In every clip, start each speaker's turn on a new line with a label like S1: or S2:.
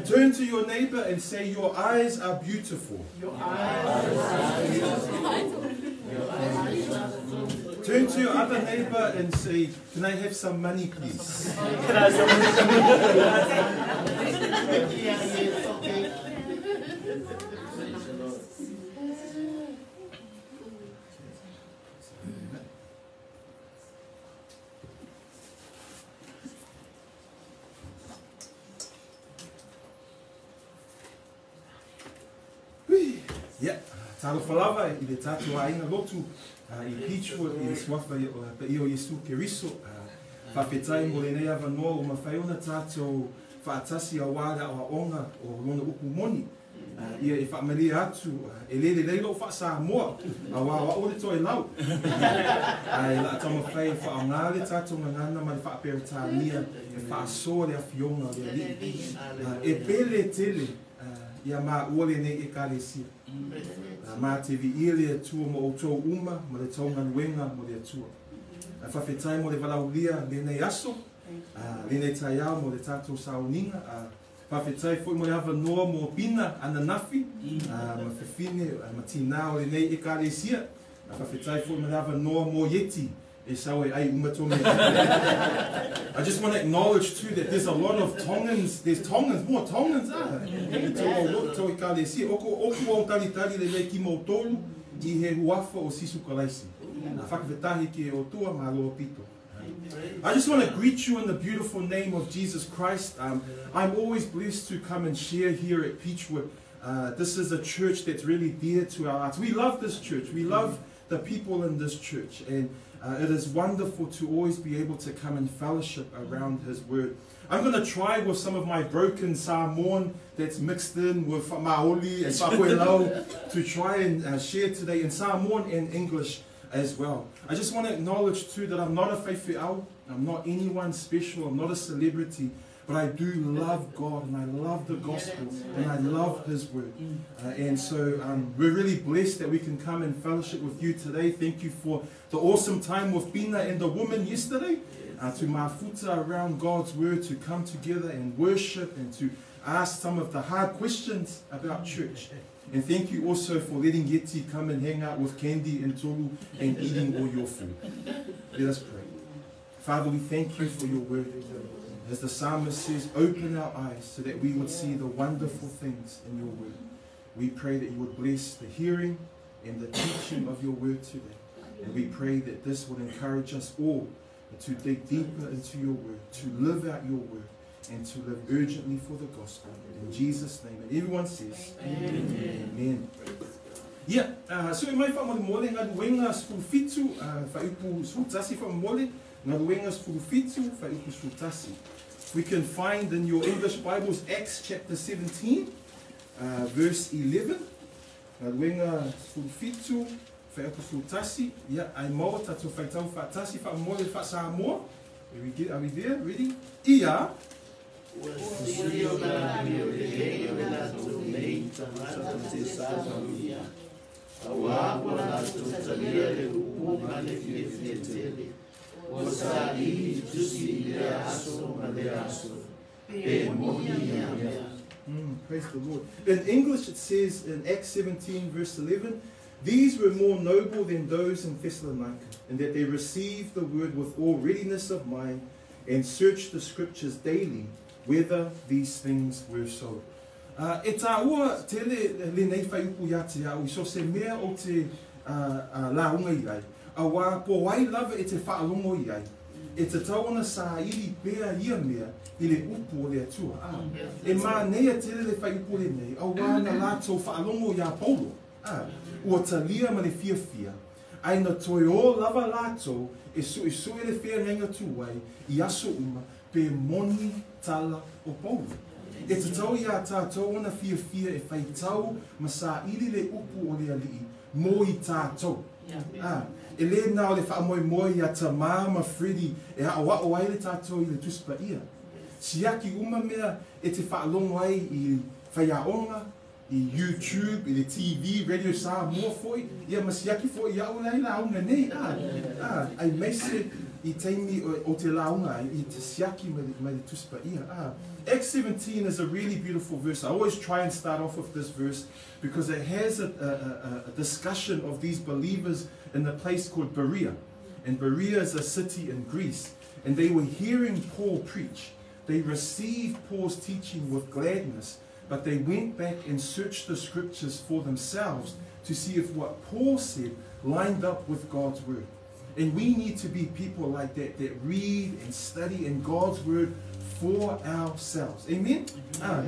S1: Turn to your neighbor and say, Your eyes are beautiful.
S2: Your eyes are beautiful.
S1: Turn to your other neighbor and say, Can I have some money, please?
S2: Can I have some money?
S3: Yeah, yes, okay.
S1: Ia, talofa lava i le tatou aiga lotu i Beachwood i le suafa paia o Iesu Keriso. Faafetai mo lenei avanoa ua mafai ona tatou faatasi aua le aoaoga o Lona upu moni. Ia e faamalie atu, e le lelei lou faa-Samoa, aua o au o le Toelau. Ae o le a taumafai e faaaoga le tatou gagana ma le faa-Peretania e faasoa le Afioga o le Alii. E pele tele ia maua lenei Ekalesia. Ma te viia le Atua mo outou uma ma le tou galuega mo le Atua. Faafetai mo le valaaulia lenei aso, lenei taeao mo le tatou sauniga. Faafetai foi mo le avanoa mo Pina ananafi ma fafine ma tinā o lenei Ekalesia. Faafetai foi mo le avanoa mo Ieti e sau e ai uma tō mea. I just want to acknowledge too that there's a lot of Tongans, there's Tongans, more Tongans ah, i tō tō Ekalesia. O ko oku au talitali le lei ki mautolu i he huafa o Sisu Kalaisi. Whakawhetahi ki e o tua, malo pito. I just want to greet you in the beautiful name of Jesus Christ. I'm always blessed to come and share here at Peachwood. This is a church that's really dear to our hearts. We love this church. We love the people in this church. And it is wonderful to always be able to come and fellowship around His Word. I'm going to try with some of my broken Samoan that's mixed in with Maoli and Fapoelau to try and share today in Samoan and English as well. I just want to acknowledge too that I'm not a faifeau, I'm not anyone special, I'm not a celebrity, but I do love God and I love the gospel and I love His Word. And so we're really blessed that we can come and fellowship with you today. Thank you for the awesome time with Bina and the woman yesterday, to mafuta around God's Word, to come together and worship and to ask some of the hard questions about church. And thank you also for letting Yeti come and hang out with Candy and Tolu and eating all your food. Let us pray. Father, we thank you for your word. As the psalmist says, open our eyes so that we would see the wonderful things in your word. We pray that you would bless the hearing and the teaching of your word today. And we pray that this would encourage us all to dig deeper into your word, to live out your word, and to live urgently for the gospel. In Jesus' name. And everyone says, Amen. Amen. Yeah, so e mai whaamole ngaluenga 17, whaiupu 11 whaamole, ngaluenga 17, whaiupu 11. We can find in your English Bibles Acts chapter 17, verse 11. Ngaluenga 17, whaiupu 11. Yeah, ai maua tatou whaitau whaatasi whaamole whaasamoa. Are we there? Ready? Ia. Praise the Lord. In English it says in Acts 17 verse 11, these were more noble than those in Thessalonica, in that they received the word with all readiness of mind and searched the scriptures daily whether these things were so. E tāua tele le nei whaiupu ia te au, i so se mea o te launga i ai. A wā po ai lava e te whaalongo i ai. E te tauona sāiri pea ia mea i le upu o le Atua. E mā nei a tele le whaiupu le nei, a wā na lātou whaalongo i a Paulo. Ua talia ma le fia fia. Ai na toi o lava lātou e sui sui le fea ngainga tūai i aso uma pe moni tala o Paulo. E te tau ia tātou ona fia fia e whaitau ma sāiri le upu o le alii mō i tātou. E le nā o le whaamoe moe ia ta māma Freddy e a o ai le tātou i le tuspa ia. Siaki uma mea e te whaalongo ai i whaiaonga, i YouTube, i le TV, Radio Samoa foi, ia ma siaki foi ia o lai la unga nei. Ai meise i taimi o te launga i te siaki mai le Tusi Paia. Acts 17 is a really beautiful verse. I always try and start off with this verse because it has a discussion of these believers in the place called Berea. And Berea is a city in Greece. And they were hearing Paul preach. They received Paul's teaching with gladness, but they went back and searched the scriptures for themselves to see if what Paul said lined up with God's word. And we need to be people like that, that read and study in God's word for ourselves. Amen?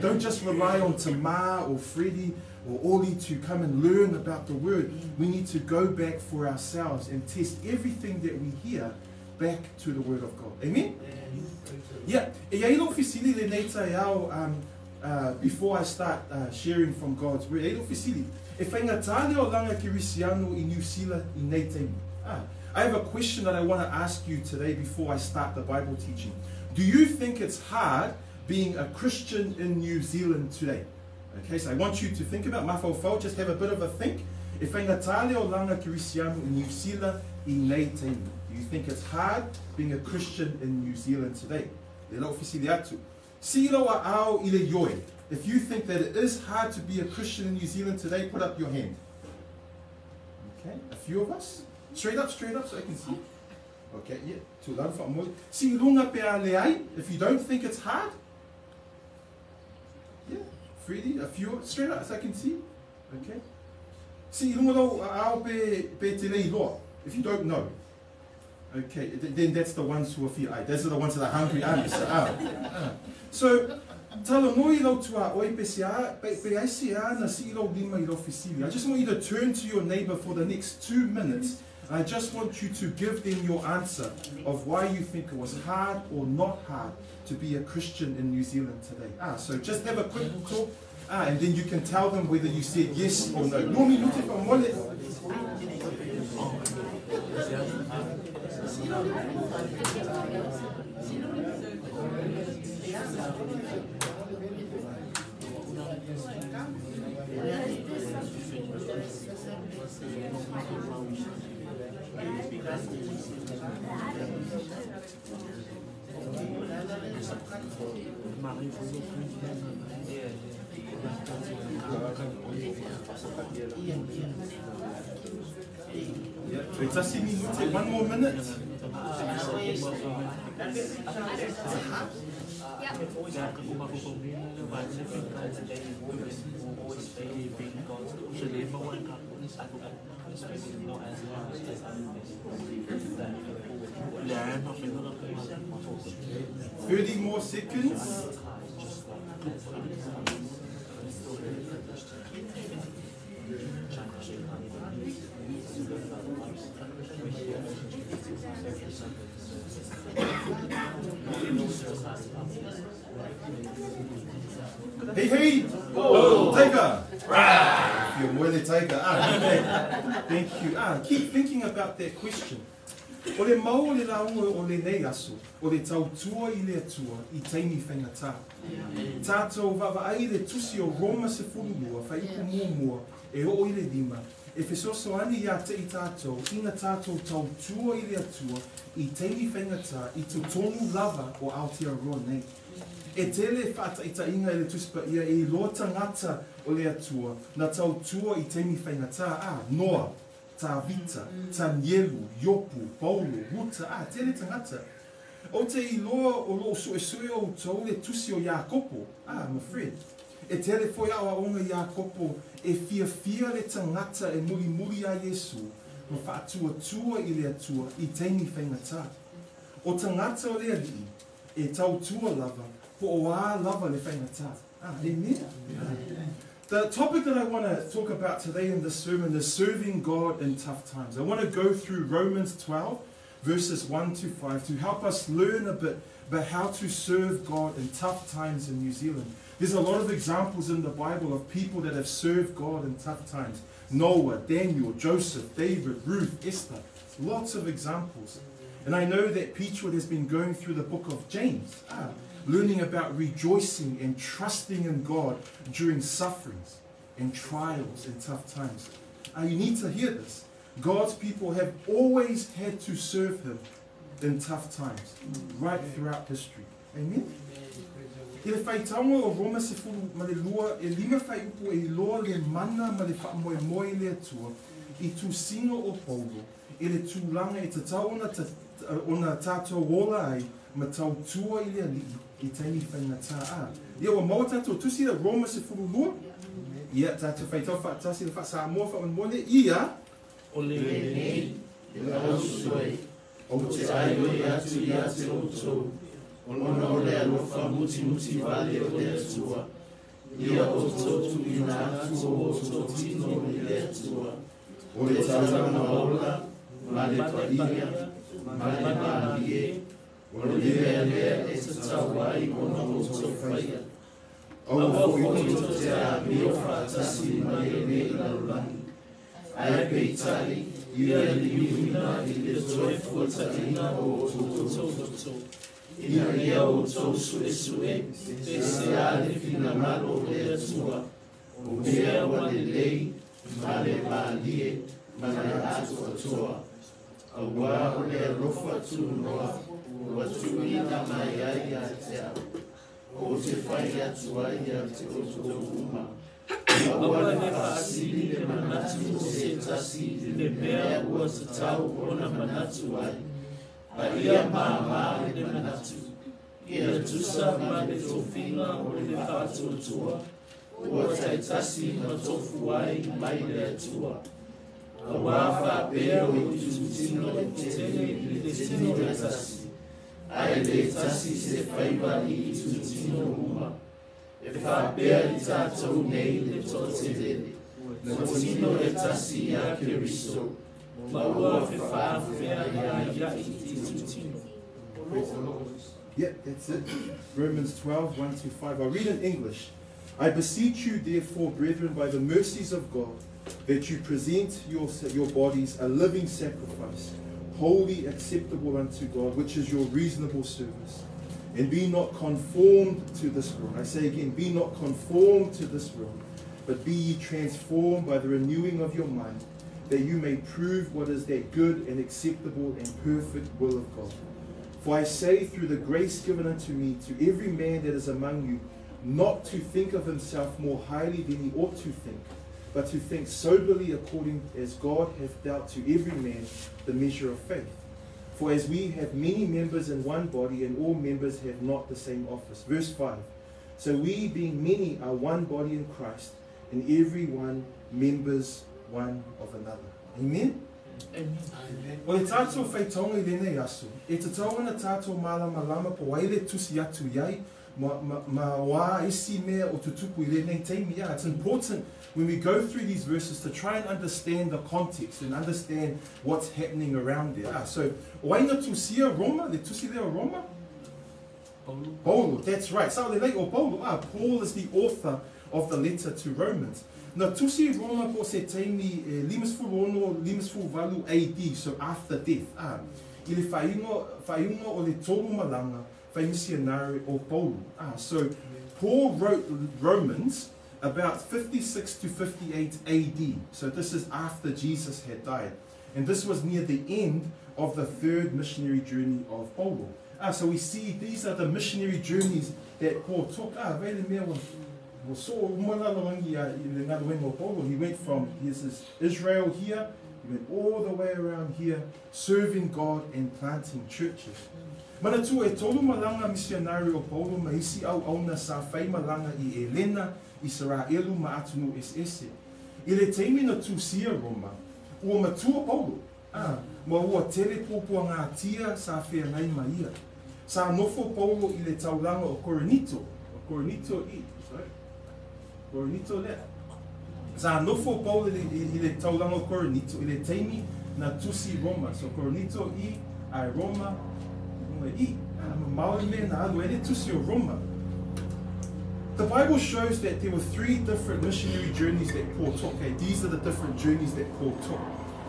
S1: Don't just rely on Tamar or Freddie or Oli to come and learn about the word. We need to go back for ourselves and test everything that we hear back to the word of God. Amen? Yeah. Before I start sharing from God's word, I have a question that I want to ask you today before I start the Bible teaching. Do you think it's hard being a Christian in New Zealand today? Okay, so I want you to think about mafau, just have a bit of a think. Do you think it's hard being a Christian in New Zealand today? If you think that it is hard to be a Christian in New Zealand today, put up your hand. Okay, a few of us. Straight up, so I can see. Okay, yeah. If you don't think it's hard. Yeah, Freddie, a few, straight up so I can see. Okay. If you don't know. Okay, then that's the ones who are fear. Those are the ones that are hungry, aren't you? So, I just want you to turn to your neighbor for the next 2 minutes. I just want you to give them your answer of why you think it was hard or not hard to be a Christian in New Zealand today. So just have a quick talk, and then you can tell them whether you said yes or no. One more minute. 30 more seconds. Hey, hey! Oh, Tiger! Tiger. Thank you. Keep thinking about that question. O le mau o le laongo o le nei aso, o le tautua i le atua, i teini whaingatā. Tātou vava ai le tusi o Roma se fululua, whaipu mua mua, e o i le lima, e fesoasoani ia te i tātou, ina tātou tautua i le atua, i teini whaingatā, i totonu lava o Aotearoa nei. E tele whaataitainga e le tusi paia e loa tangata o le atua, na tautua i teini whaingatā, Noa, Tavita, Tanielu, Yopu, Paulo, Ruta, tele tangata. O te iloa o loo suesue o tau le tusi o Iakopo, my friend. E tele foi awa onga Iakopo, e fia fia le tangata e muri muri a Yesu, ma whaatua tua i le atua, i teini whaingatā. O tangata o le alii, e tau tua lava, po o a lava le whaingatā. Amen. The topic that I want to talk about today in this sermon is serving God in tough times. I want to go through Romans 12, verses 1 to 5, to help us learn a bit about how to serve God in tough times in New Zealand. There's a lot of examples in the Bible of people that have served God in tough times. Noah, Daniel, Joseph, David, Ruth, Esther. Lots of examples. And I know that Peachwood has been going through the book of James, learning about rejoicing and trusting in God during sufferings and trials and tough times. You need to hear this. God's people have always had to serve Him in tough times, right throughout history. Amen? I le faitauga o Roma 12, e lima fuaiupu e iloa le mana ma le faamoemoe i le Atua i tusiga o Paulo i le tulaga e tatau ona tatou ola ai ma tautua i le Alii i taimi faigata. A ia ua maua tatou tusi le Roma 12, ia tatou faitau faatasi le faa-Samoa faamolemole ia.
S2: O lenei e lau uso e, ou te aioe atu ia te outou, ona o le alofa mutimuti vale o le Atua, ia outou tuuina atu o outou tino i le Atua, o le taulaga ola, ma le paia, ma le malie, o le mea lea e tatau ai ona outou faia. Aua foi tou te amio faatasi ma lenei lalolagi, ae peitai ia liliuina i le toe fuataina o outou toto, ina ia outou suesue pe se a le finagalo o le Atua, o mea ua lelei ma le malie ma le atoatoa. Auā o le alofa tunoa ua tuuina mai ai ia te au, ou te fai atu ai ia te outou uma. Aua ne faasili le manatu o se tasi i le mea ua tatau ona manatu ai, a ia māmā le manatu, ia tusa ma le tofiga o le faatuatua, ua taitasi ma tofu ai mai le Atua. Auā faapea o itutino e tele i le tino e tasi, ae le tasi se faiva i itutino uma. E faapea i tatou nei le toatelele, ua tino e tasi ia Keriso, ma ua fefaafeaiaiai itutino.
S1: Yeah, that's it. Romans 12, 1 to 5. I'll read in English. I beseech you, therefore, brethren, by the mercies of God, that you present your bodies a living sacrifice, holy, acceptable unto God, which is your reasonable service. And be not conformed to this world. I say again, be not conformed to this world, but be ye transformed by the renewing of your mind, that you may prove what is that good and acceptable and perfect will of God. For I say, through the grace given unto me, to every man that is among you, not to think of himself more highly than he ought to think, but to think soberly according as God hath dealt to every man the measure of faith. For as we have many members in one body, and all members have not the same office. Verse 5. So we, being many, are one body in Christ, and every one members one of another. Amen?
S2: Amen.
S1: O le tātou faitauga i lenei aso, e tatau ana tātou mālamalama po o ai le tusi atu i ai, ma o a isi mea o tutupu i lenei taimi. Yeah, it's important when we go through these verses to try and understand the context and understand what's happening around there. So, o ai na tusia Roma, le tusi lea o Roma?
S2: Paulo.
S1: Paulo, that's right. Sao le lei o Paulo. Paul is the author of the letter to Romans. Na tusi Roma po se taimi 56, 58 AD, so after death. I le whaiunga o le tolu malanga, whai missionary o Paulo. So Paul wrote Romans about 56 to 58 AD. So this is after Jesus had died. And this was near the end of the third missionary journey of Paulo. So we see these are the missionary journeys that Paul took. He went from Israel here, he went all the way around here, serving God and planting churches. Manatua e tolu malanga missionary o Paulo ma isi au auna sa whai malanga i Elena, Israelu ma atunu ese. I le taimi na tusia Roma, ua matua Paulo, ma ua tele pōpua ngā tia sa whea ma ia. Sa nofo Paulo i le taulanga o Korinito, Korinito lea. Sa nofo Paulo i le taulanga o Korinito, i le taimi na tusi Roma. So Korinito i, ai Roma, i. Maori me na alu, e le tusi o Roma. The Bible shows that there were three different missionary journeys that Paul took. Okay? These are the different journeys that Paul took.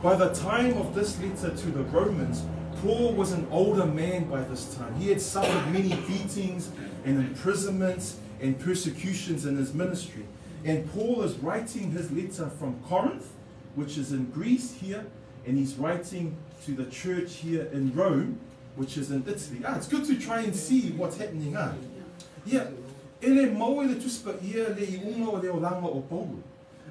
S1: By the time of this letter to the Romans, Paul was an older man by this time. He had suffered many beatings and imprisonments and persecutions in his ministry. And Paul is writing his letter from Corinth, which is in Greece here, and he's writing to the church here in Rome. which is in Italy. Ah, it's good to try and see what's happening, ah. Ia, e le maua i le Tusi Paia le iuga o le olaga o Paulo.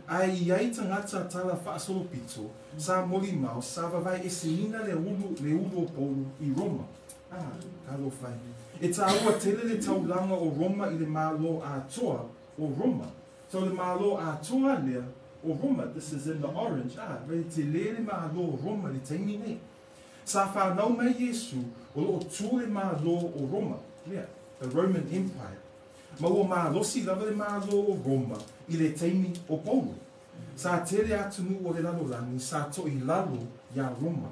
S1: Ae i ai tagata tala faasolopito sa molimau sa vavae eseina le ulu le ulu o Paulo i Roma. Ah, talofa e. E tāua tele le taulaga o Roma i le Malo atoa o Roma. So le Malo atoa lea o Roma, this is in the orange, ah, le tele le Malo o Roma i le taimi nei. Sa fanau mai Iesu o lo o tu le Malo o Roma, lea, the Roman Empire. Ma ua malosi lava le Malo o Roma i le taimi o Paulo. Sa tele atunuu o le lalolagi sa toilalo iā Roma.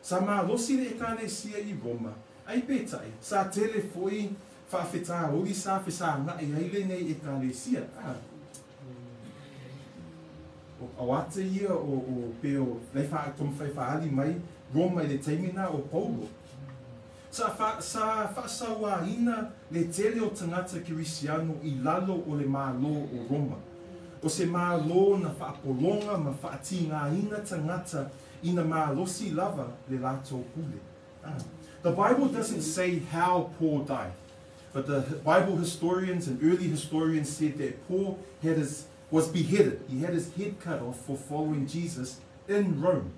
S1: Sa malosi le Ekalesia i Roma, ai peitai, sa tele foi faafitauli sa fesaga'i ai lenei Ekalesia. A. O ata ia o, o pe o lei taumafai faaali mai Roma i le taimi na o Paulo. Sa, fa, sa faasauāina le tele o tagata Kerisiano i lalo o le Malo o Roma. O se Malo na faapologa ma faatigāina tagata ina malosi lava le latou pule. Ah. The Bible doesn't say how Paul died, but the Bible historians and early historians said that Paul had his, was beheaded. He had his head cut off for following Jesus in Rome.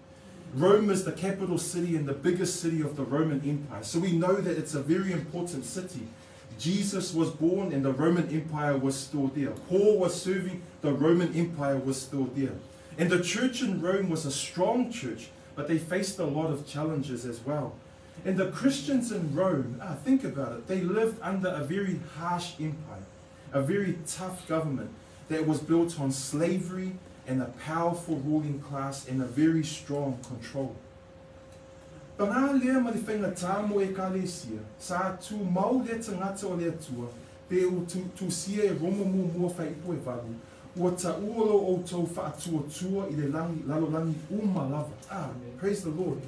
S1: Rome is the capital city and the biggest city of the Roman Empire. So we know that it's a very important city. Jesus was born and the Roman Empire was still there. Paul was serving, the Roman Empire was still there. And the church in Rome was a strong church, but they faced a lot of challenges as well. And the Christians in Rome, think about it, they lived under a very harsh empire, a very tough government that was built on slavery and a powerful ruling class and a very strong control. Pagā lea ma le faigatā mo Ekalesia, sa tumau le tagata o le Atua, pe ua tusia e Roma muamua faaiupu e valu, ua taua lo outou faatuatua i le lagi, lalolagi uma lava. Ah, praise the Lord.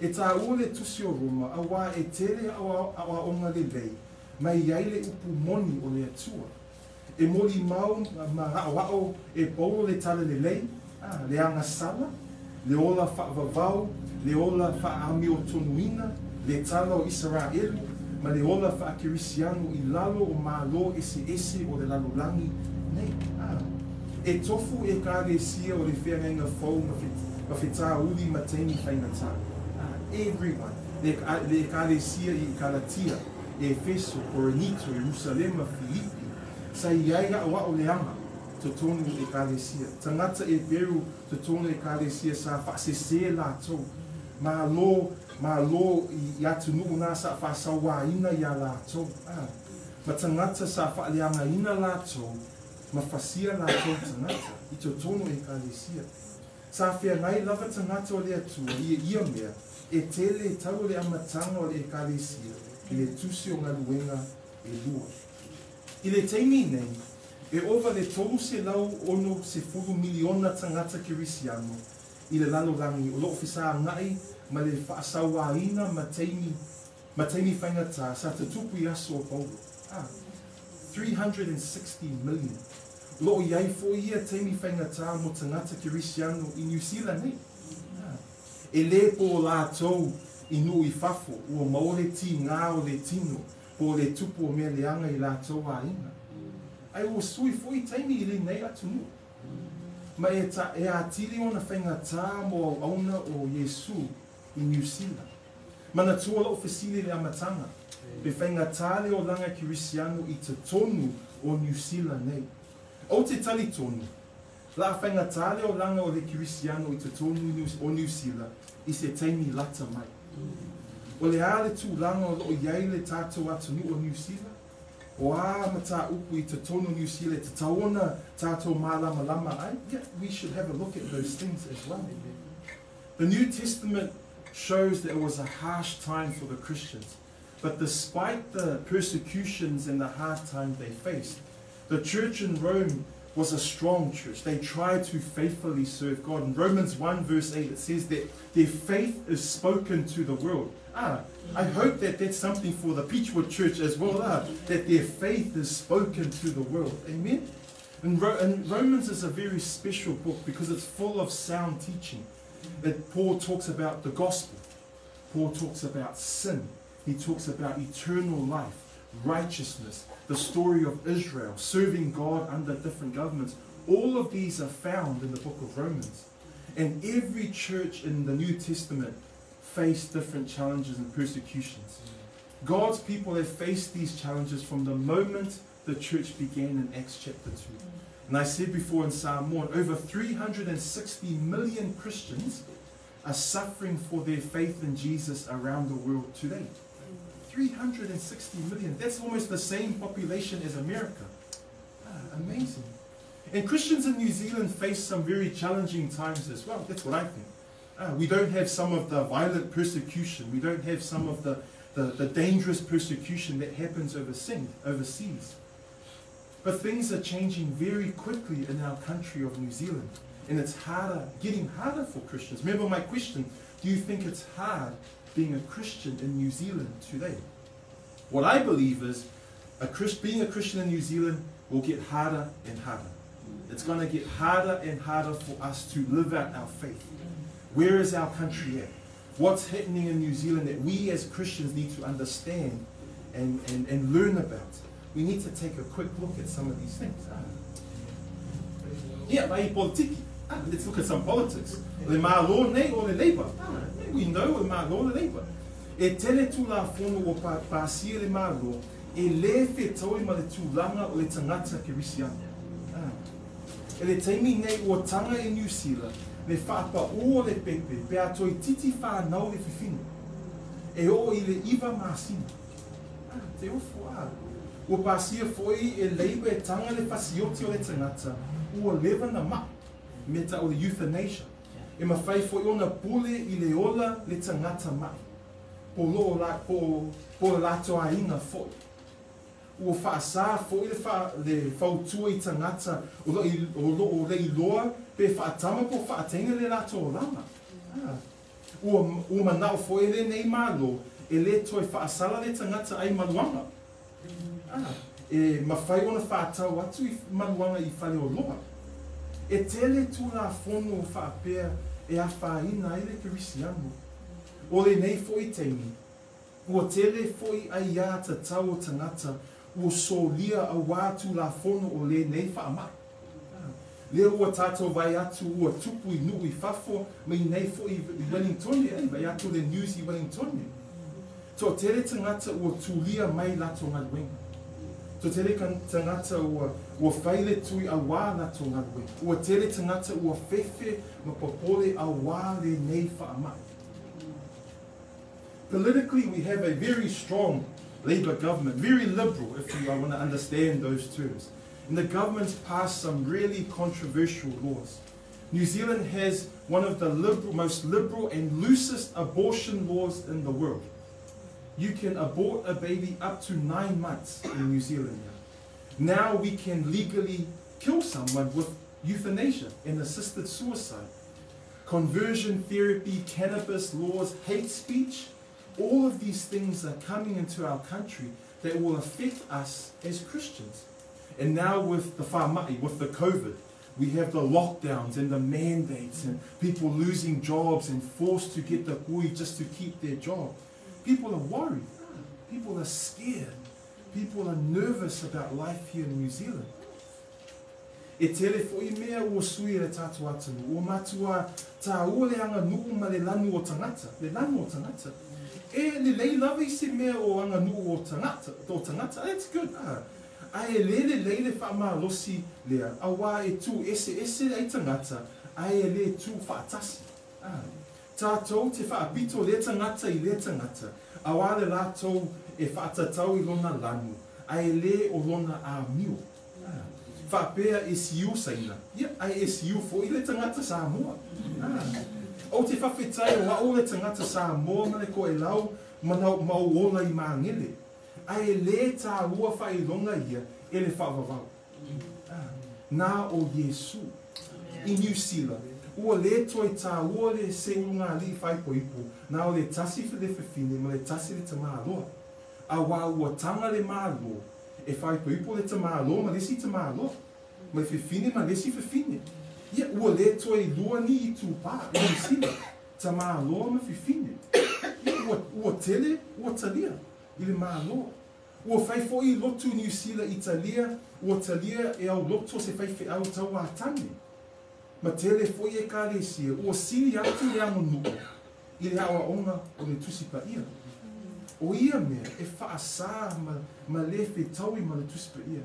S1: E tāua le tusi o Roma, auā e tele aoaoga lelei, mai ai le upu moni o le Atua. E molimau ma aʻoaʻo e Paulo le talalelei, le agasala, le ola faavavau, le ola faaamiotonuina, le tala o Isaraelu, ma le ola faakerisiano i lalo o Malo eseese o le lalolagi nei. E tofu Ekalesia o le Feagaiga Fou ma fetāuli ma taimi faigata. Everyone. Le Ekalesia i Kalatia, Efeso, Korinito, Ierusalema, Filipi, sa i ai aʻoaʻo leaga totonu i Ekalesia. Tagata Eperu totonu i Ekalesia sa faasesē latou. Malo, Malo i atunuu na sa faasauāina iā latou. Ma tagata sa faaleagaina latou ma fasia latou tagata i totonu i Ekalesia. Sa feagai lava tagata o le Atua i ia mea e tele tau o le amataga o le Ekalesia i le Tusi o Galuega e lua. I le taimi nei, e ova le 360 miliona tagata Kerisiano i le lalolagi o lo o fesaga'i ma le faasauāina ma taimi ma taimi faigata sa tutupu i aso o Paulo. Ah, 360 million. O lo o i ai foi ia taimi faigata mo tagata Kerisiano i Niu Sila nei. Ah, e lē po o latou i nuu i fafo ua maua le tigā o le tino po o le tupu o mea leaga i latou aiga. Ae ua sui foi taimi i lenei atunuu. Ma e ta, e atili ona faigatā mo auauna o Iesu i Niu Sila. Manatua lou fesili i le amataga, pe faigatā le olaga Kerisiano i totonu o Niu Sila nei. Ou te talitonu, la faigatā le olaga o le Kerisiano i totonu o Niu Sila i se taimi lata mai. O le a le tulaga o lo o i ai le tatou atunuu o Niu Sila? O a mataupu i totonu o Niu Sila e tatau ona tatou mālamalama ai? Yeah, we should have a look at those things as well. The New Testament shows that it was a harsh time for the Christians. But despite the persecutions and the hard time they faced, the church in Rome was a strong church. They tried to faithfully serve God. In Romans 1 verse 8, it says that their faith is spoken to the world. I hope that that's something for the Peachwood Church as well, that their faith is spoken to the world. Amen? And Romans is a very special book because it's full of sound teaching. Paul talks about the gospel. Paul talks about sin. He talks about eternal life, righteousness, the story of Israel, serving God under different governments. All of these are found in the book of Romans. And every church in the New Testament faced different challenges and persecutions. God's people have faced these challenges from the moment the church began in Acts chapter 2. And I said before in Samoan, over 360 million Christians are suffering for their faith in Jesus around the world today. 360 million. That's almost the same population as America. Amazing. And Christians in New Zealand face some very challenging times as well. That's what I think. We don't have some of the violent persecution. We don't have some of the dangerous persecution that happens overseas. But things are changing very quickly in our country of New Zealand. And it's getting harder for Christians. Remember my question, do you think it's hard being a Christian in New Zealand today? What I believe is being a Christian in New Zealand will get harder and harder. It's going to get harder and harder for us to live out our faith. Where is our country at? What's happening in New Zealand that we as Christians need to understand and learn about? We need to take a quick look at some of these things. Yeah, let's look at some politics. Le malo nei o le Labour. We know le malo le Labour. E tele tū la fono o pasia le malo, e le whetoi ma le tūlanga o le tangata kerisiana. E le taimi nei o tanga e New Zealand, le whaapa o le pepe, pe a toi titi whanau le whiwhina. E o i le iwa masina. Te ofu a. Ua pasia foi e Labour e tanga le fasioti o le tangata, ua lewa na ma, meta o le euthanasia. E mawhai foi ona pule i le ola le tangata mai. Po lo la, po lato a inga foi. Ua whaasa foi le whautua i tangata o lo o le iloa pe whaatama po whaatenga le lato o lama. Ua manao foi le nei malo e le toi whaasala le tangata ai maluanga. E mawhai ona whaatau atu i maluanga i whale o loa. E tele tū la fono o whaapea e a whaina ai le kerisiano. O le nei foi teimi, ua tele foi ai a tatau o tangata, ua solia a wātu la fono o le nei whaamai. Le ua tātou vai atu ua tupu i nui fafo, me nei foi i Wellington, vai atu le news i Wellington. To tele tangata ua tūlia mai lato ngaluenga. To tele tangata ua whaile tui a wā lato ngaluenga. Ua tele tangata ua whewhe ma papole a wā le nei whaamai. Politically, we have a very strong Labour government, very liberal, if you want to understand those terms. And the government's passed some really controversial laws. New Zealand has one of the most liberal and loosest abortion laws in the world. You can abort a baby up to 9 months in New Zealand now. Now we can legally kill someone with euthanasia and assisted suicide. Conversion therapy, cannabis laws, hate speech, all of these things are coming into our country that will affect us as Christians. And now with the whāma'i, with the COVID, we have the lockdowns and the mandates and people losing jobs and forced to get the hui just to keep their job. People are worried. People are scared. People are nervous about life here in New Zealand. E tele foi mea ua sui le tātou atunu, o matua tā ua le anga nuu ma le lanu o tangata, le lanu o tangata. E le lei lava i se mea o anga nuu o tangata, that's good. Ai e lele leile whaamalosi lea, a wā e tū ese ese ai tangata, ai e le tū whaatasi. Tātou te whaapito le tangata i le tangata, a wā le lātou e whaatatau i lona lanu, ai e le o lona a mio. Whaapea e siu saina. Ia, ai e siu fo i le tangata Samoa. O te whawhetai o ao le tangata Samoa ma le ko e lau manau mau ola i maangele. Ai e le tā ua whailonga ia e le whaavavau. Nā o Yesu. I New Zealand, ua le toi tā ua le se urunga li whaipoipo, nā o le tasi le whiwhine ma le tasi le tamāloa. A wā ua tanga le mālo, e whaipoipo le tamāloa ma lesi tamāloa. Ma le whiwhine ma lesi whiwhine. Ia, ua le toi lua ni i tūpā, i New Zealand. Tamāloa ma whiwhine. Ua tele, ua talia i le Malo. Ua fai fo'i lotu Niu Sila i talia, ua talia e au loto se faifeau tauātane. Ma tele fo'i ekalesia, ua sili atu le aganuu i le aoaoga o le Tusi Paia. O ia mea e faasā ma le fetaui ma le Tusi Paia.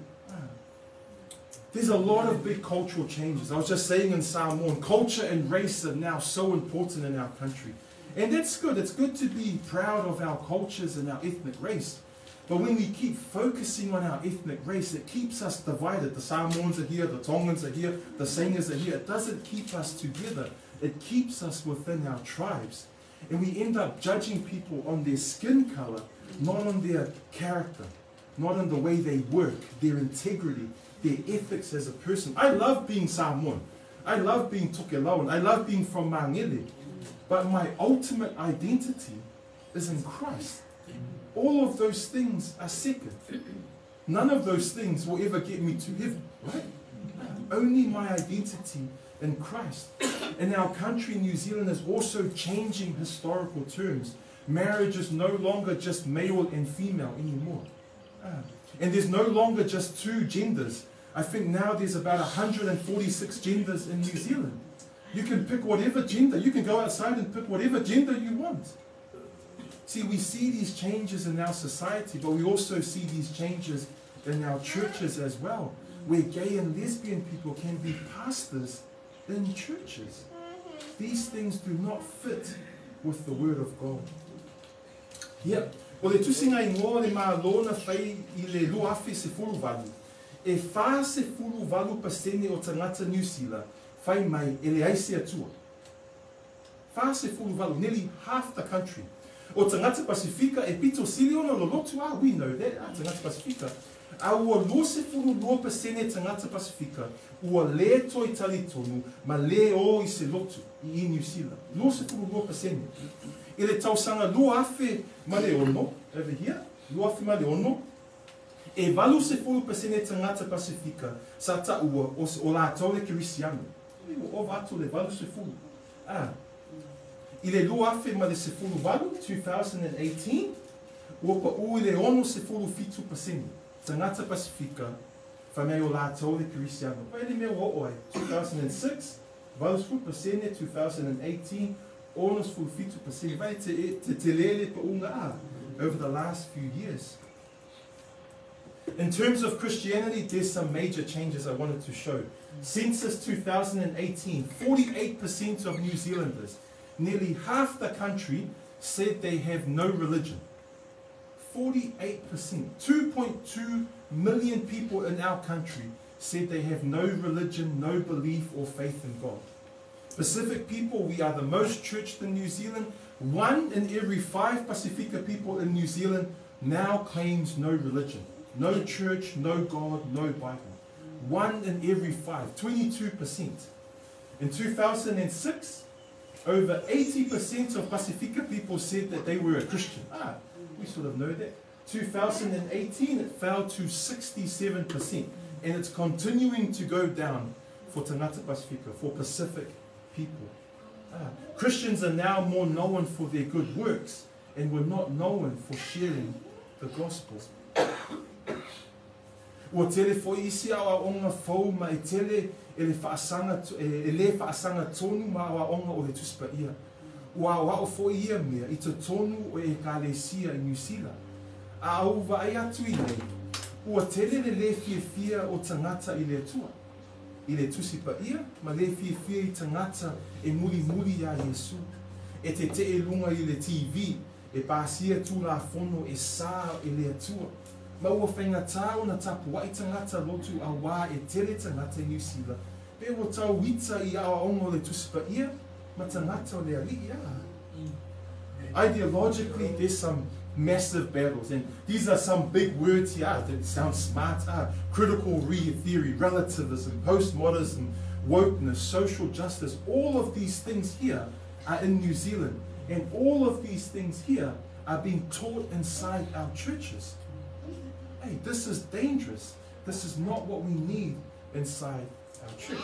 S1: There's a lot of big cultural changes. I was just saying in Samoan, culture and race are now so important in our country. And that's good. It's good to be proud of our cultures and our ethnic race. But when we keep focusing on our ethnic race, it keeps us divided. The Samoans are here, the Tongans are here, the Singers are here. It doesn't keep us together. It keeps us within our tribes. And we end up judging people on their skin color, not on their character, not on the way they work, their integrity, their ethics as a person. I love being Samoan. I love being Tokelauan. I love being from Mangele. But my ultimate identity is in Christ. All of those things are second. None of those things will ever get me to heaven, right? Only my identity in Christ. And our country, New Zealand, is also changing historical terms. Marriage is no longer just male and female anymore. And there's no longer just two genders. I think now there's about 146 genders in New Zealand. You can pick whatever gender. You can go outside and pick whatever gender you want. See, we see these changes in our society, but we also see these changes in our churches as well, where gay and lesbian people can be pastors in churches. These things do not fit with the Word of God. Yep. O le tusiga igoa o le Malo na fai i le 2018, e 48% o tagata Niu Sila fai mai e leai se Atua. 48, nearly half the country. O tagata Pasifika e pito sili ona lolotu, ah, we know that, ah, tagata Pasifika. A ua 22% tagata Pasifika ua lē toe talitonu ma lē o i se lotu i Niu Sila. 22%. I le tausaga 2006, over here, 2006, e 80% tagata Pasifika sa taua o latou le Kerisiano. Ua ova atu le 80. Ah. I le 2018, 2018, ua paʻū i le 67% tagata Pasifika fai mai o latou le Kerisiano. Vaai le mea ua oo ai, 2006, 80%, 2018, 67%. Vaai te telē le paʻūga a over the last few years. In terms of Christianity, there's some major changes I wanted to show. Census 2018, 48% of New Zealanders, nearly half the country, said they have no religion. 48%, 2.2 million people in our country said they have no religion, no belief or faith in God. Pacific people, we are the most churched in New Zealand. 1 in every 5 Pasifika people in New Zealand now claims no religion. No church, no God, no Bible. 1 in every 5, 22%. In 2006, over 80% of Pasifika people said that they were a Christian. Ah, we sort of know that. 2018, it fell to 67%. And it's continuing to go down for Tagata Pasifika, for Pacific people. Ah, Christians are now more known for their good works and were not known for sharing the gospel. Ua tele foi isi aoaoga fou ma e tele e le faasaga e lē faasaga tonu ma aoaoga o le Tusi Paia. Ua aoao foi ia mea i totonu o ekalesia i Niu Sila. A ou vaai atu i ai, ua tele le lē fiafia o tagata i le Atua, i le Tusi Paia ma lē fiafia i tagata e mulimuli iā Iesu. E tetee i luga i le TV, e pasia Tulafono e sā e le Atua. Ma ua faigata ona tapuai tagata lotu auā e tele tagata i Niu Sila, pe ua tau ita i aoaoga o le Tusi Paia ma tagata o le Alii. A Ideologically, there's some massive battles, and these are some big words here that sound smart. Critical theory, relativism, postmodernism, wokeness, social justice, all of these things here are in New Zealand, and all of these things here are being taught inside our churches. Hey, this is dangerous. This is not what we need inside our church.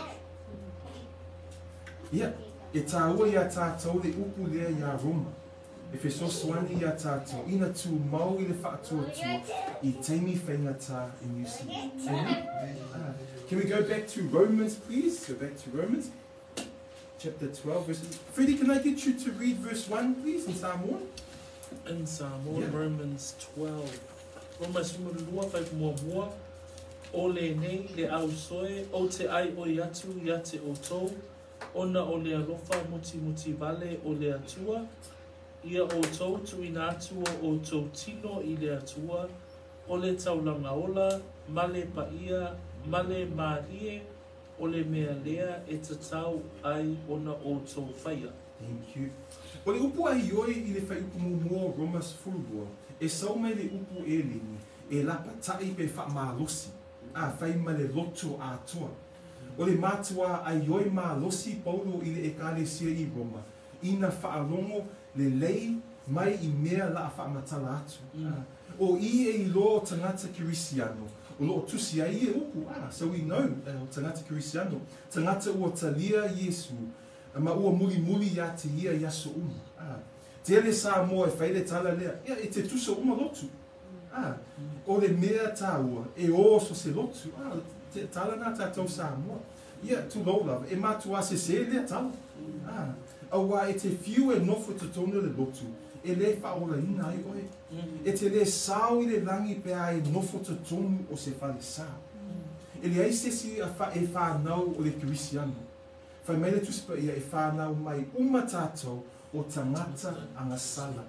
S1: Yeah, e tāua iā tātou le upu lea iā Roma. E fesoasoani iā tatou ina tumau i le faatuatua i taimi faigata i Niu Sila. Amen. Can we go back to Romans, please? Go back to Romans chapter 12, verse. Freddie, can I get you to read verse 1, please, in Samoan?
S3: In Samoan, yeah. Romans 12. Roma 12, 5 O lenei le ausoe o te ai oi atu ia te outou, ona o le alofa muti vale o le Atua, ia outou tuuina atu o outou tino i le Atua, o le taulaga ola, ma le paia, ma le malie, o le mea lea e tatau ai ona outou faia.
S1: Thank you. O le upu aioi i le fuaiupu muamua o Roma 12, e sau mai le upu Eleni, e lapatai pe faamalosi, a fai ma le loto atoa. O le matuā aioi malosi Paulo i le ekalesia i Roma, ina faalogo lelei mai i mea la faamatala atu. O i e iloa o tagata Kerisiano, o loo tusi ai e upu, so we know, o tagata Kerisiano, tagata ua talia Iesu, ma ua mulimuli ia te ia i aso uma. Tele Samoa e fai le tala lea, ia e te tusa uma lotu. O le mea tāua, e o so se lotu, te tala nā tātou Samoa. Ia, tulou lava, e matua se se lea tala. Auā e te fiu e nofo totonu le lotu, e le whaolaina ai oe. E te le sao i le langi pe a e nofo totonu o se fale sa. E le ai sesi a fa e whanau o le Kerisiano. Whai mai le tusipa ia e whanau mai uma tātou o tangata angasala.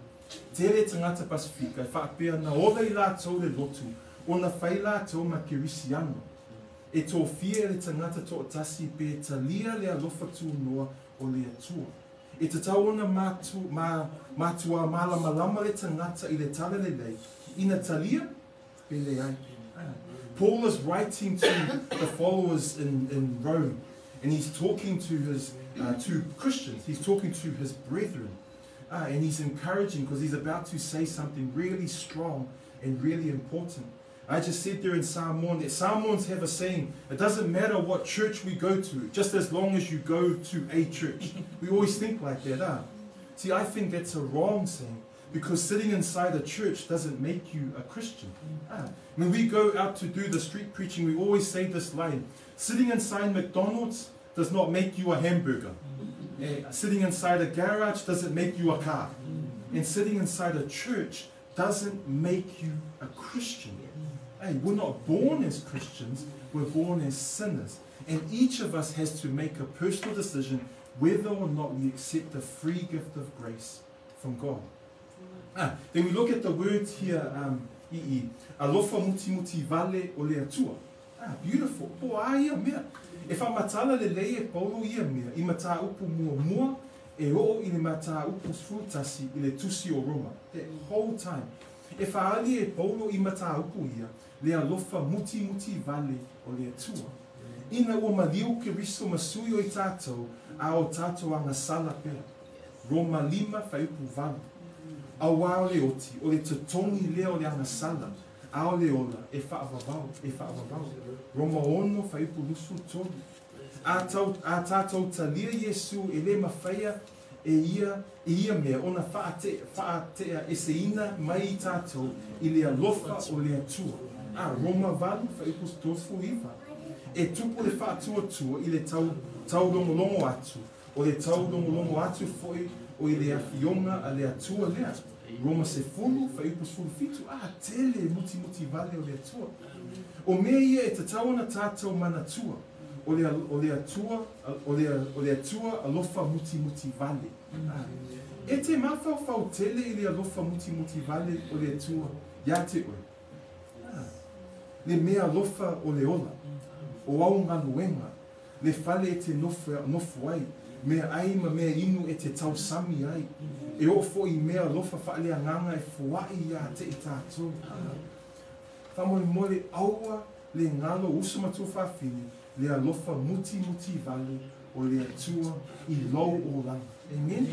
S1: Tele tangata Pasifika e whaapea na ola i lātou le lotu, o na whai lātou ma Kerisiano. E tō fia le tangata tō tasi pe talia le alofa tūnoa o le Atua. E te tau ona matua malamalama le tangata i le tala lelei, ina talia pe le ai. Paul is writing to the followers in Rome, and he's talking to his to Christians. He's talking to his brethren, and he's encouraging because he's about to say something really strong and really important. I just said there in Samoan that Samoans have a saying, it doesn't matter what church we go to, just as long as you go to a church. We always think like that, huh? See, I think that's a wrong saying, because sitting inside a church doesn't make you a Christian. When we go out to do the street preaching, we always say this line, sitting inside McDonald's does not make you a hamburger. Sitting inside a garage doesn't make you a car. And sitting inside a church doesn't make you a Christian. Hey, we're not born as Christians, we're born as sinners. And each of us has to make a personal decision whether or not we accept the free gift of grace from God. Then we look at the words here, alofa muti muti vale o le Atua. Beautiful. Po a ia mea. E whamatala le lei e Paulo ia mea, i mata upu mua mua, e o i le mata upu sfutasi i le tusi o Roma. That whole time. E whaali e Paulo i mata upu ia, le alofa muti muti vale o le Atua. Ina ua maliu Keriso masui o i tātou, a o tātou angasala pea. Roma 5 whaiupu 8. Aua o le oti, o le totongi lea o le angasala, a o le ola, e whaavavau, e whaavavau. Roma 6 whaiupu 23. A tātou talia Iesu e le mawhaia e ia mea, ona whaatea e se ina mai i tātou i le alofa o le Atua. Roma 8 whaiupu 39. E tupu le whaatuatua i le taulongolongo atu, o le taulongolongo atu foi o i le afionga a le Atua lea. Roma 10 whaiupu 17. Tele muti muti vale o le Atua. O mea ia e tatau ona tātou manatua, o le Atua alofa muti muti vale. E te mawhauwhau tele i le alofa muti muti vale o le Atua ia te oe. Le mea alofa o le ola, o au ngaluenga, le fale e te nofo ai, mea ai ma mea inu e te tausami ai, e o fo i mea alofa whaale anganga e fuai ia te i tātou. Whamolemole aua le ngalo uso matua whawhine, le alofa muti muti vale o le Atua i lou o langa. Amen?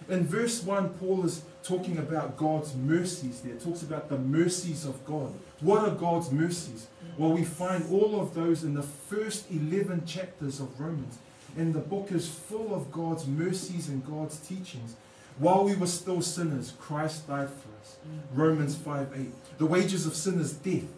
S1: In verse 1, Paul is talking about God's mercies there. It talks about the mercies of God. What are God's mercies? Well, we find all of those in the first 11 chapters of Romans. And the book is full of God's mercies and God's teachings. While we were still sinners, Christ died for us. Romans 5:8. The wages of sin is death,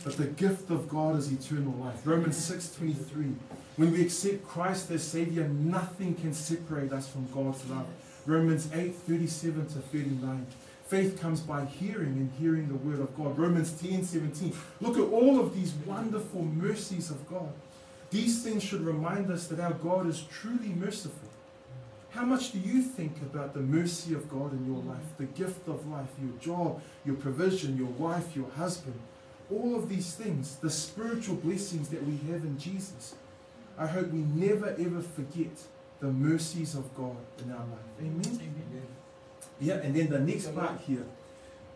S1: but the gift of God is eternal life. Romans 6:23. When we accept Christ as Savior, nothing can separate us from God's love. Romans 8:37 to 39. Faith comes by hearing, and hearing the word of God. Romans 10:17. Look at all of these wonderful mercies of God. These things should remind us that our God is truly merciful. How much do you think about the mercy of God in your life, the gift of life, your job, your provision, your wife, your husband, all of these things, the spiritual blessings that we have in Jesus? I hope we never ever forget the mercies of God in our life. Amen? Amen. Yeah, and then the next part here.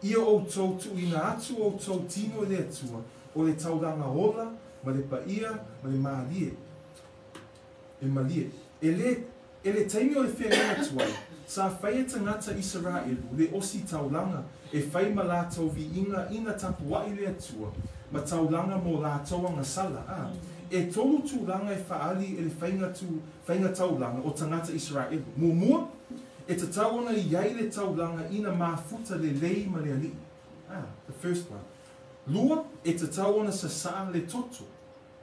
S1: Ia outou tuuina atu outou tino i le Atua, o le taulaga ola, ma le paia, ma le malie. E malie. E le, e le taimi o le feagaiga tuai, sa fai e tagata Isaraelu le osi taulaga e fai ma latou viiga ina tapuai le Atua, ma taulaga mo latou agasala. A, e tolu tulaga e faaali e le faiga tu, faiga taulaga o tagata Isaraelu. Muamua, e tatau ona i ai le taulaga ina mafuta lelei ma le Alii. Ah, the first one. Lua, e tatau ona sasaa le toto.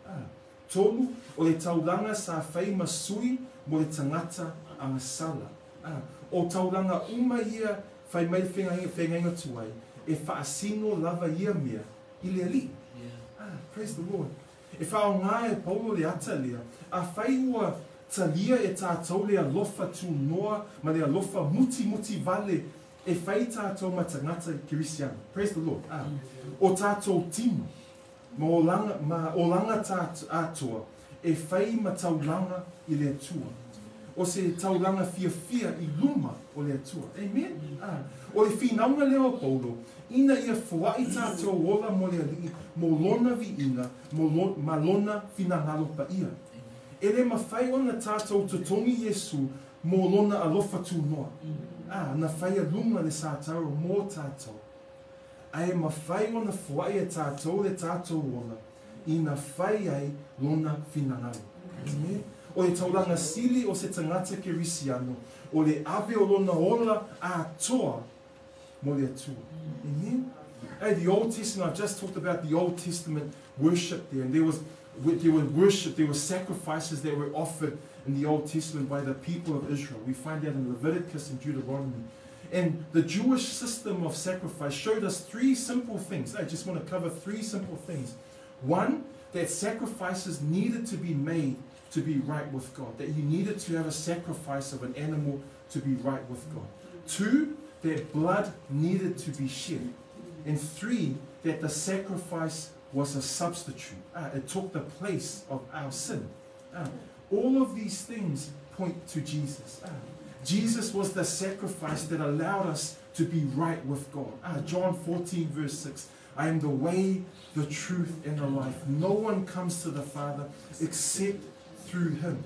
S1: Ah. Tolu, o le taulaga sa fai ma sui mo le tagata agasala. Ah. O taulaga uma ia fai mai le feagaiga tuai, e faasino lava ia mea i le Alii. Ah, praise the Lord. E faaaoga e Paulo le ata lea, afai ua talia e tatou le alofa tunoa ma le alofa mutimuti vale e fai tatou ma tagata kerisiano. Praise the Lord. Ah. O tatou tino ma olaga, ma olaga atoa e fai ma taulaga i le Atua. O se taulaga fiafia i luma o le Atua. Amen? Ah. O le finauga lea o Paulo, ina ia foai tatou ola mo le Alii, mo lona viiga, mo lo, ma lona finagalo paia. E le mafai ona tatou totogi Iesu mo lona alofa tunoa. Ah, na faia luga le sataro mo tatou. Ae mafai ona foai e tatou le tatou ola, ina fai ai lona finagalo. Amen? O le taulaga sili o se tagata kerisiano, o le ave o lona ola atoa mo le Atua. Amen? Hey, the Old Testament, I've just talked about the Old Testament worship there, and there was worship, there were sacrifices that were offered in the Old Testament by the people of Israel. We find that in Leviticus and Deuteronomy. And the Jewish system of sacrifice showed us three simple things. I just want to cover three simple things. One, that sacrifices needed to be made to be right with God. That you needed to have a sacrifice of an animal to be right with God. Two, that blood needed to be shed. And three, that the sacrifice was a substitute. It took the place of our sin. All of these things point to Jesus. Jesus was the sacrifice that allowed us to be right with God. John 14 verse 6. I am the way, the truth, and the life. No one comes to the Father except through him.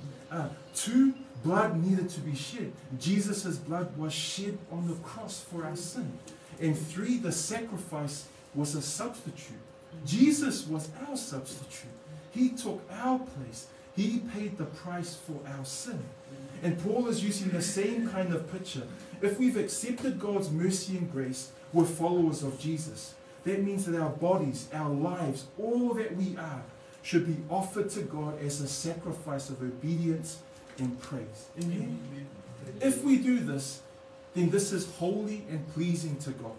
S1: Two, blood needed to be shed. Jesus' blood was shed on the cross for our sin. And three, the sacrifice was a substitute. Jesus was our substitute. He took our place. He paid the price for our sin. And Paul is using the same kind of picture. If we've accepted God's mercy and grace, we're followers of Jesus. That means that our bodies, our lives, all that we are, should be offered to God as a sacrifice of obedience and praise. Amen? Amen. If we do this, then this is holy and pleasing to God.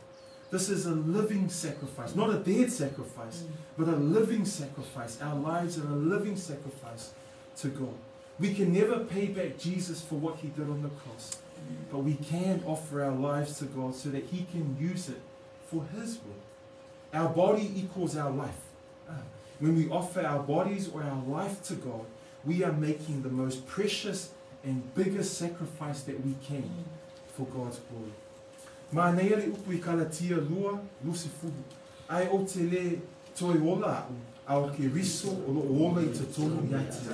S1: This is a living sacrifice, not a dead sacrifice, but a living sacrifice. Our lives are a living sacrifice to God. We can never pay back Jesus for what he did on the cross, but we can offer our lives to God so that he can use it for his will. Our body equals our life. When we offer our bodies or our life to God, we are making the most precious and biggest sacrifice that we can for God's glory. Manaia le upu i Kalatia lua, 20. Ae ou te le toe ola a'u, a o Keriso o loo ola i totonu ia te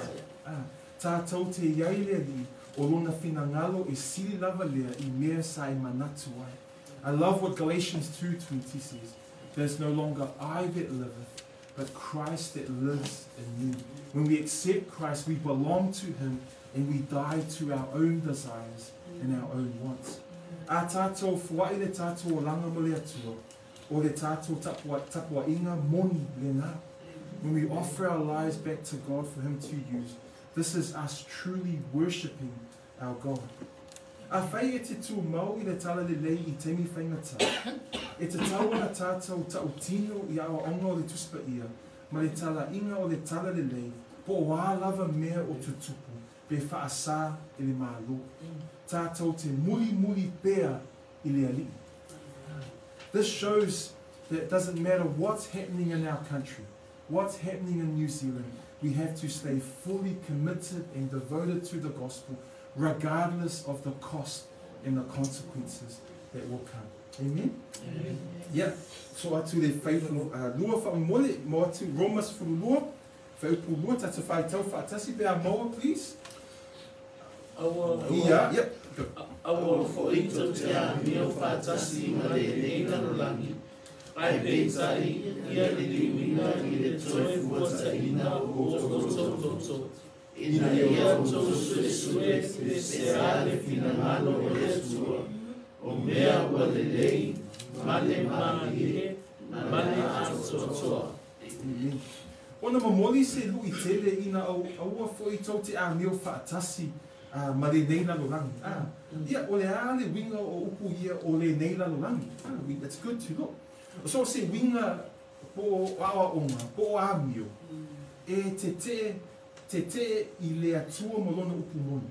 S1: au. Tatou te iai le Alii, o lona finagalo e sili lava lea i mea sa e manatu ai. I love what Galatians 2:20 says. There's no longer I that liveth, but Christ that lives in me. When we accept Christ, we belong to him and we die to our own desires and our own wants. A tātou fuai le tātou olaga mo le Atua, o le tātou tapuaʻiga moni lenā. When we offer our lives back to God for Him to use, this is us truly worshipping our God. Afai e te tumau i le talalelei i taimi faigata, e tatau ona tātou tautino i aoaoga o le Tusi Paia ma le talaiga o le talalelei po o a lava mea o tutupu pe faasā e le Malo. Tātou te mulimuli pea i le Alii. This shows that it doesn't matter what's happening in our country, what's happening in New Zealand, we have to stay fully committed and devoted to the gospel, regardless of the cost and the consequences that will come. Amen? Amen. Yeah. So atu le fuaiupu lua faamolemole mo atu Roma 12, fuaiupu lua, tatou faitau faatasi pe a maua, please.
S3: Aua
S1: Ia, yep. Go.
S3: Aua
S2: foi tou te amio faatasi ma lenei lalolagi, ae peitai ia liliuina i le toe fuataʻina o outou toto, ina ia outou suesue pe se a le finagalo o le Atua, o mea ua lelei, ma le malie, ma le atoatoa.
S1: Amen. Ona momoli se luʻi tele ina aua foi tou te amio faatasi ma lenei lalolagi. Ia, o le a le uiga o upu ia o lenei lalolagi? It's good to look. So se uiga po o aoaoga, po o amio, e tetee, tetee i le Atua ma lona upu moni.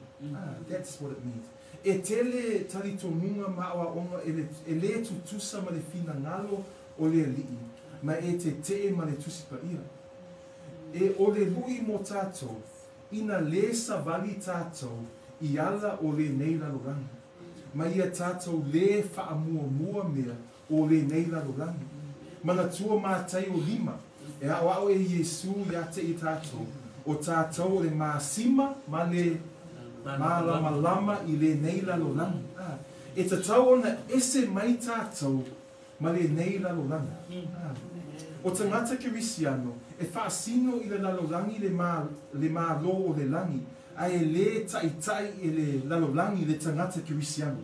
S1: That's what it means. E tele talitonuga ma aoaoga e, le, e lē tutusa ma le finagalo o le Alii, ma e tetee ma le Tusi Paia. E o le luʻi mo tātou, ina lē savali tātou i ala o lenei lalolagi. Ma ia tātou lē faamuamua mea o lenei lalolagi. Manatua Mataio 5, e aoao e Iesu ia te i tātou, o tātou o le masima ma le malamalama i lenei lalolagi. E tatau ona ese mai tātou ma lenei lalolagi. O tagata kerisiano, e faasino i le lalolagi le, ma, le Malo o le lagi, ae lē taʻitaʻi e le lalolagi le tagata kerisiano.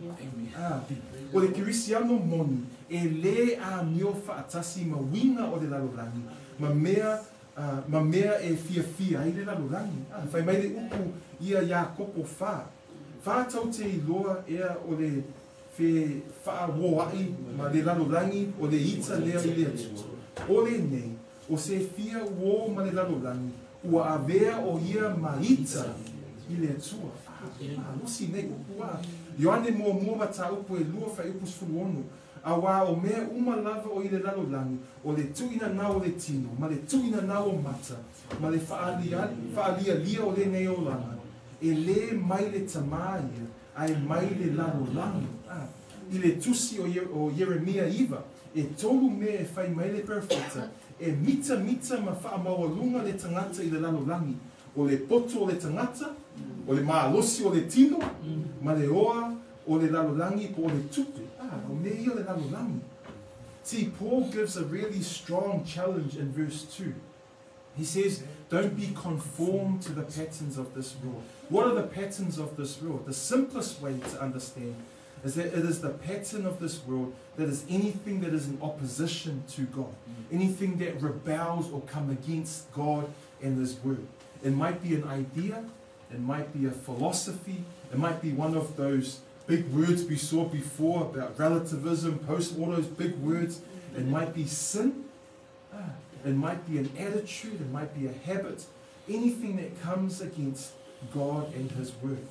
S1: O le kerisiano moni, e lē amio faatasi ma uiga o le lalolagi, ma mea e fiafia ai le lalolagi. Fai mai le upu ia Iakopo 4. Fa tou te iloa ea o le fe faaoaʻi ma le lalolagi o le ita lea i le Atua. O lenei, o se fia uō ma le lalolagi, ua avea o ia ma ita i le Atua. Losi nei upu a. Ioane Muamua mataupu e 2 fuaiupu 16. Auā o mea uma lava o i le lalolagi, o le tuuinanau o le tino, ma le tuuinanau o mata, ma le faalialia o lenei olaga, e lē mai le Tamā ia, ae mai le lalolagi. I le tusi o Ieremia 9, e tolu mea e fai mai le perofeta, e mitamita ma faamaualuga le tagata i le lalolagi, o le poto o le tagata, o le malosi o le tino, ma le oa o le lalolagi po o le tupe. O mea ia o le lalolagi. See, Paul gives a really strong challenge in verse 2. He says, don't be conformed to the patterns of this world. What are the patterns of this world? The simplest way to understand is that it is the pattern of this world that is anything that is in opposition to God, anything that rebels or come against God and His Word. It might be an idea, it might be a philosophy, it might be one of those big words we saw before about relativism, post, all those big words. It might be sin, it might be an attitude, it might be a habit, anything that comes against God and His Word.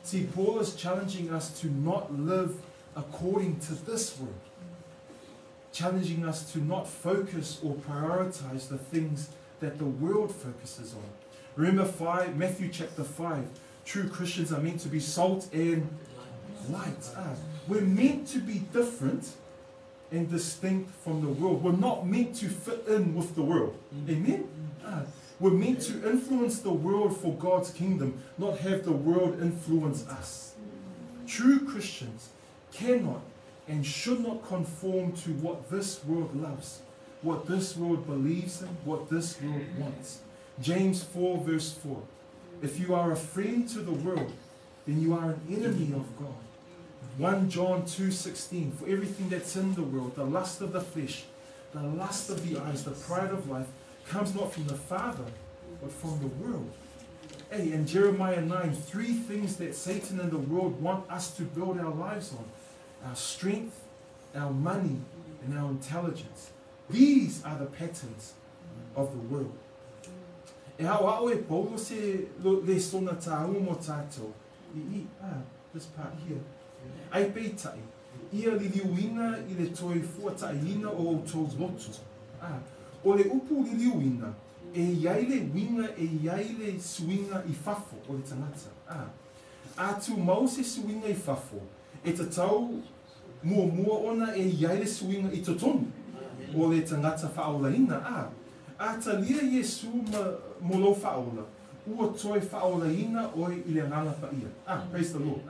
S1: See, Paul is challenging us to not live according to this world, challenging us to not focus or prioritize the things that the world focuses on. Remember Matthew chapter 5, true Christians are meant to be salt and light. We're meant to be different and distinct from the world. We're not meant to fit in with the world. Amen? We're meant to influence the world for God's kingdom, not have the world influence us. True Christians cannot and should not conform to what this world loves, what this world believes in, what this world wants. James 4 verse 4. If you are a friend to the world, then you are an enemy of God. 1 John 2:16, for everything that's in the world, the lust of the flesh, the lust of the eyes, the pride of life, comes not from the Father, but from the world. Hey, in Jeremiah 9, three things that Satan and the world want us to build our lives on: our strength, our money, and our intelligence. These are the patterns of the world. E hao ao e paulo se le sona tāu mo tātou. I, this part here. Ai peitai, ia liliuina i le toi fuataina o outou loto. O le upu liliuina, e iai le winga, e iai le suinga i fafo o le tangata. Atu mau se suinga i fafo, e tatau mua mua ona e iai le suinga i totonu o le tangata whaolaina. Atalia Yesu ma mo whaola, ua toi whaolaina oi i le anganga paia. Praise the Lord.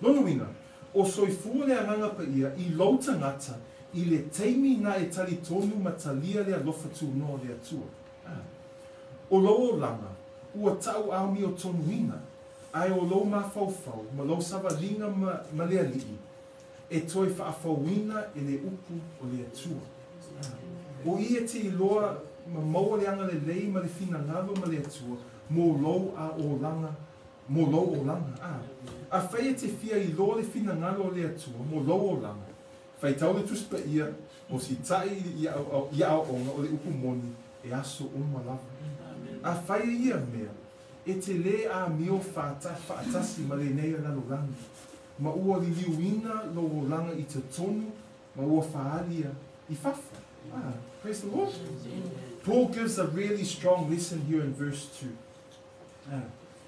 S1: Lono o soifua le anganga paia i lau tangata i le teimi na e tali tonu matalia le alofa tūnoa le atua. O lau o langa, ua tau aumi o tonuina, ai o lau mawhaufau, ma lau savalinga ma le alii, e toi whaafauina e le upu o le atua. O ia te iloa ma maua le anga le lei ma le finangalo ma le atua, mo lou a o langa, mo lou o langa. A whaia te fia iloa le finangalo o le atua, mo lou o langa. Whaitau le tuspa ia, o si tai ia aonga o le upu moni, e aso uma lava. A whaia ia mea, e te le a mio whaatasi ma le nei lalo langi. Ma ua liliuina lo o langa i te tonu, ma ua whaalia i fafa. Praise the Lord. Paul gives a really strong lesson here in verse 2.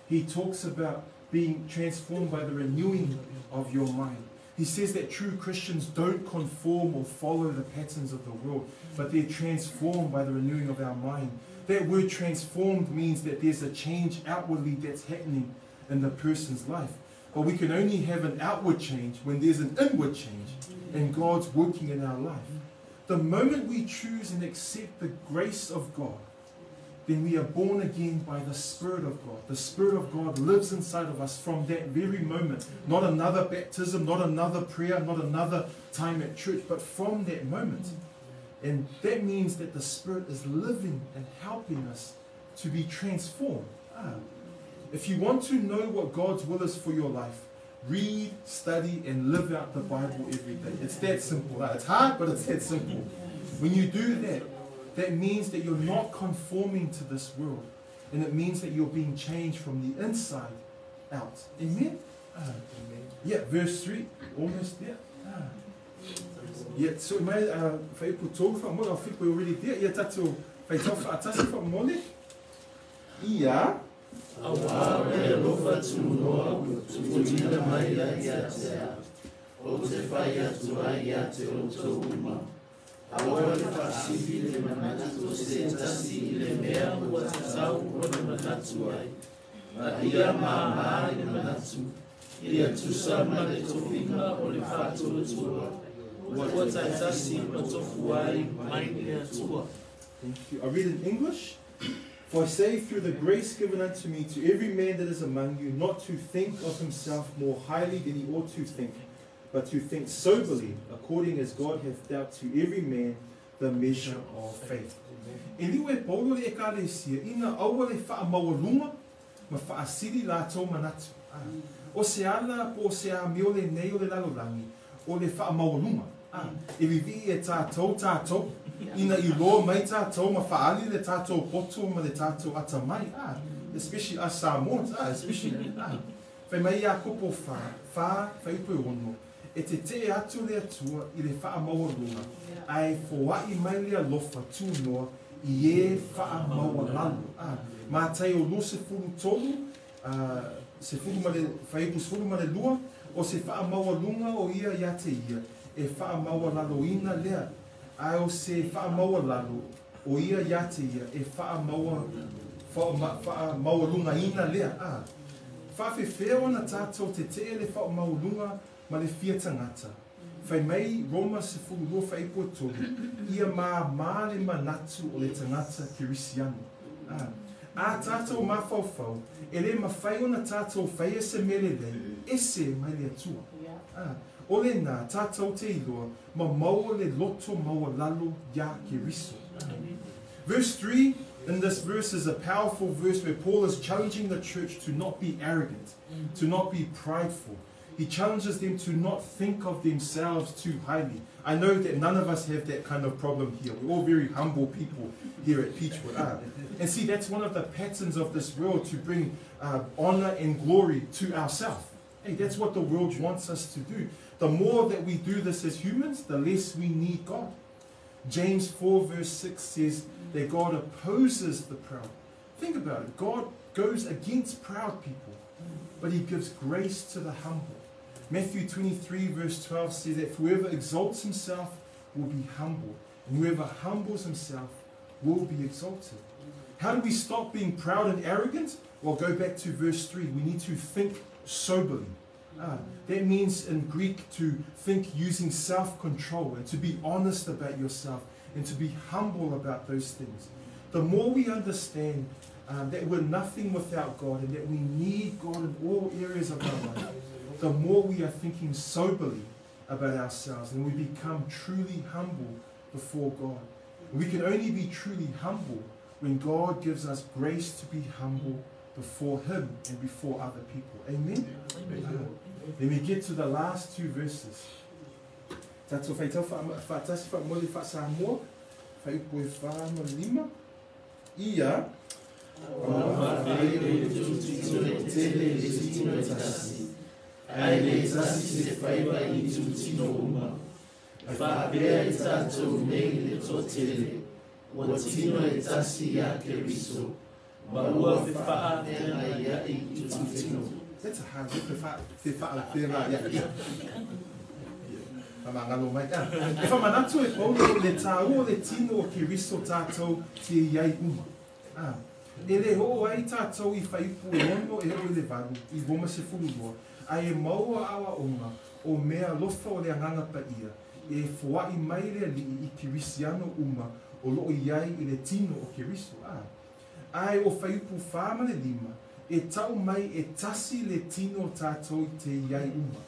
S1: He talks about being transformed by the renewing of your mind. He says that true Christians don't conform or follow the patterns of the world, but they're transformed by the renewing of our mind. That word transformed means that there's a change outwardly that's happening in the person's life. But we can only have an outward change when there's an inward change and God's working in our life. The moment we choose and accept the grace of God, then we are born again by the Spirit of God. The Spirit of God lives inside of us from that very moment. Not another baptism, not another prayer, not another time at church, but from that moment. And that means that the Spirit is living and helping us to be transformed. If you want to know what God's will is for your life, read, study, and live out the Bible every day. It's that simple. It's hard, but it's that simple. When you do that, that means that you're not conforming to this world. And it means that you're being changed from the inside out. Amen? Amen. Yeah, verse 3. Almost there. Yeah, so mai whaipu wha I think we're already there. Yeah, tātou whaitau whaatasi wha mole. Ia.
S2: Awa le alofa tūnoa, tuputina mai ai ia te a. O te whai atu ai ia te o tō uma. Awa le whaasifi le manatu o se tasi i le mea ua tatau o le manatu ai. Ma ia māmā i le manatu, ia tusa ma le tofinga o le whātuatua. Ua taitasi ma tofu ai mai le atua.
S1: Thank you. I read in English. For I say, through the grace given unto me, to every man that is among you, not to think of himself more highly than he ought to think, but to think soberly, according as God hath dealt to every man the measure of faith. E liwe paulo le ekalesia, ina aua le whaamaualunga, ma whaasili lātou manatu. O se ala po se a meo le nei o le lalolangi, o le whaamaualunga. E vivi e tātou tātou, ina i loa mai tātou, ma whaali le tātou poto ma le tātou ata mai. Especially us Samoans, especially. Whai mai ia kopo wha, wha, whaipu ono, e te te atu le atua i le whaamaualunga, ai foai mai le alofa tūnoa i e whaamaualalo. Mātai o lo se furu tolu, se furu ma le, whaipu se furu ma le lua, o se whaamaualunga o ia ia te ia, e whaamaualalo ina lea, ai o se whaamaualalo o ia ia te ia, e whaamaualunga ina lea. Whaafewhea ona tātou te te le whaamaualunga ma le fia tangata. Whai mai Roma se furu lua whaipo tolu, ia mā mā le manatu o le tangata Kirisiano. A tātou mawhauwhau, e le mawhai ona tātou whaia se mele lei, ese mai le atua. O lenā, tātou te iloa, ma maua le loto maualalo iā Keriso. Verse 3 in this verse is a powerful verse where Paul is challenging the church to not be arrogant, to not be prideful. He challenges them to not think of themselves too highly. I know that none of us have that kind of problem here. We're all very humble people here at Peachwood. And see, that's one of the patterns of this world, to bring honor and glory to ourselves. Hey, that's what the world wants us to do. The more that we do this as humans, the less we need God. James 4 verse 6 says that God opposes the proud. Think about it. God goes against proud people, but he gives grace to the humble. Matthew 23 verse 12 says that whoever exalts himself will be humbled, and whoever humbles himself will be exalted. How do we stop being proud and arrogant? Well, go back to verse 3. We need to think soberly. That means in Greek to think using self-control and to be honest about yourself and to be humble about those things. The more we understand that we're nothing without God and that we need God in all areas of our life, the more we are thinking soberly about ourselves and we become truly humble before God. We can only be truly humble when God gives us grace to be humble before Him and before other people. Amen? Amen. Then we get to the last two verses. Tato whaitau whaatasi whaamole whaasamoa, whaiupo e whaama lima, ia
S2: ai le tasi se faiva i tūtino uma. E whaapea i tātou nei le tōtele, ua tino e tasi ia Keriso, ma ua whawhaa tēnā ia i tūtino.
S1: That's a hard word, whawhaa tēnā ia i. Whamangalo mai. E whamanatu e Paulo le tāua le tino o Keriso tātou te iai uma. E le ho ai tātou i whaipu e ono e o le valu, i voma se fululua, a e maua awa onga o mea lofa o le anganga pa ia, e foai mai le alii i Kirisiano uma o loo iai i le tino o Keriso. Ai o whaipu whaama le lima, e tau mai e tasi le tino tātou i te iai uma,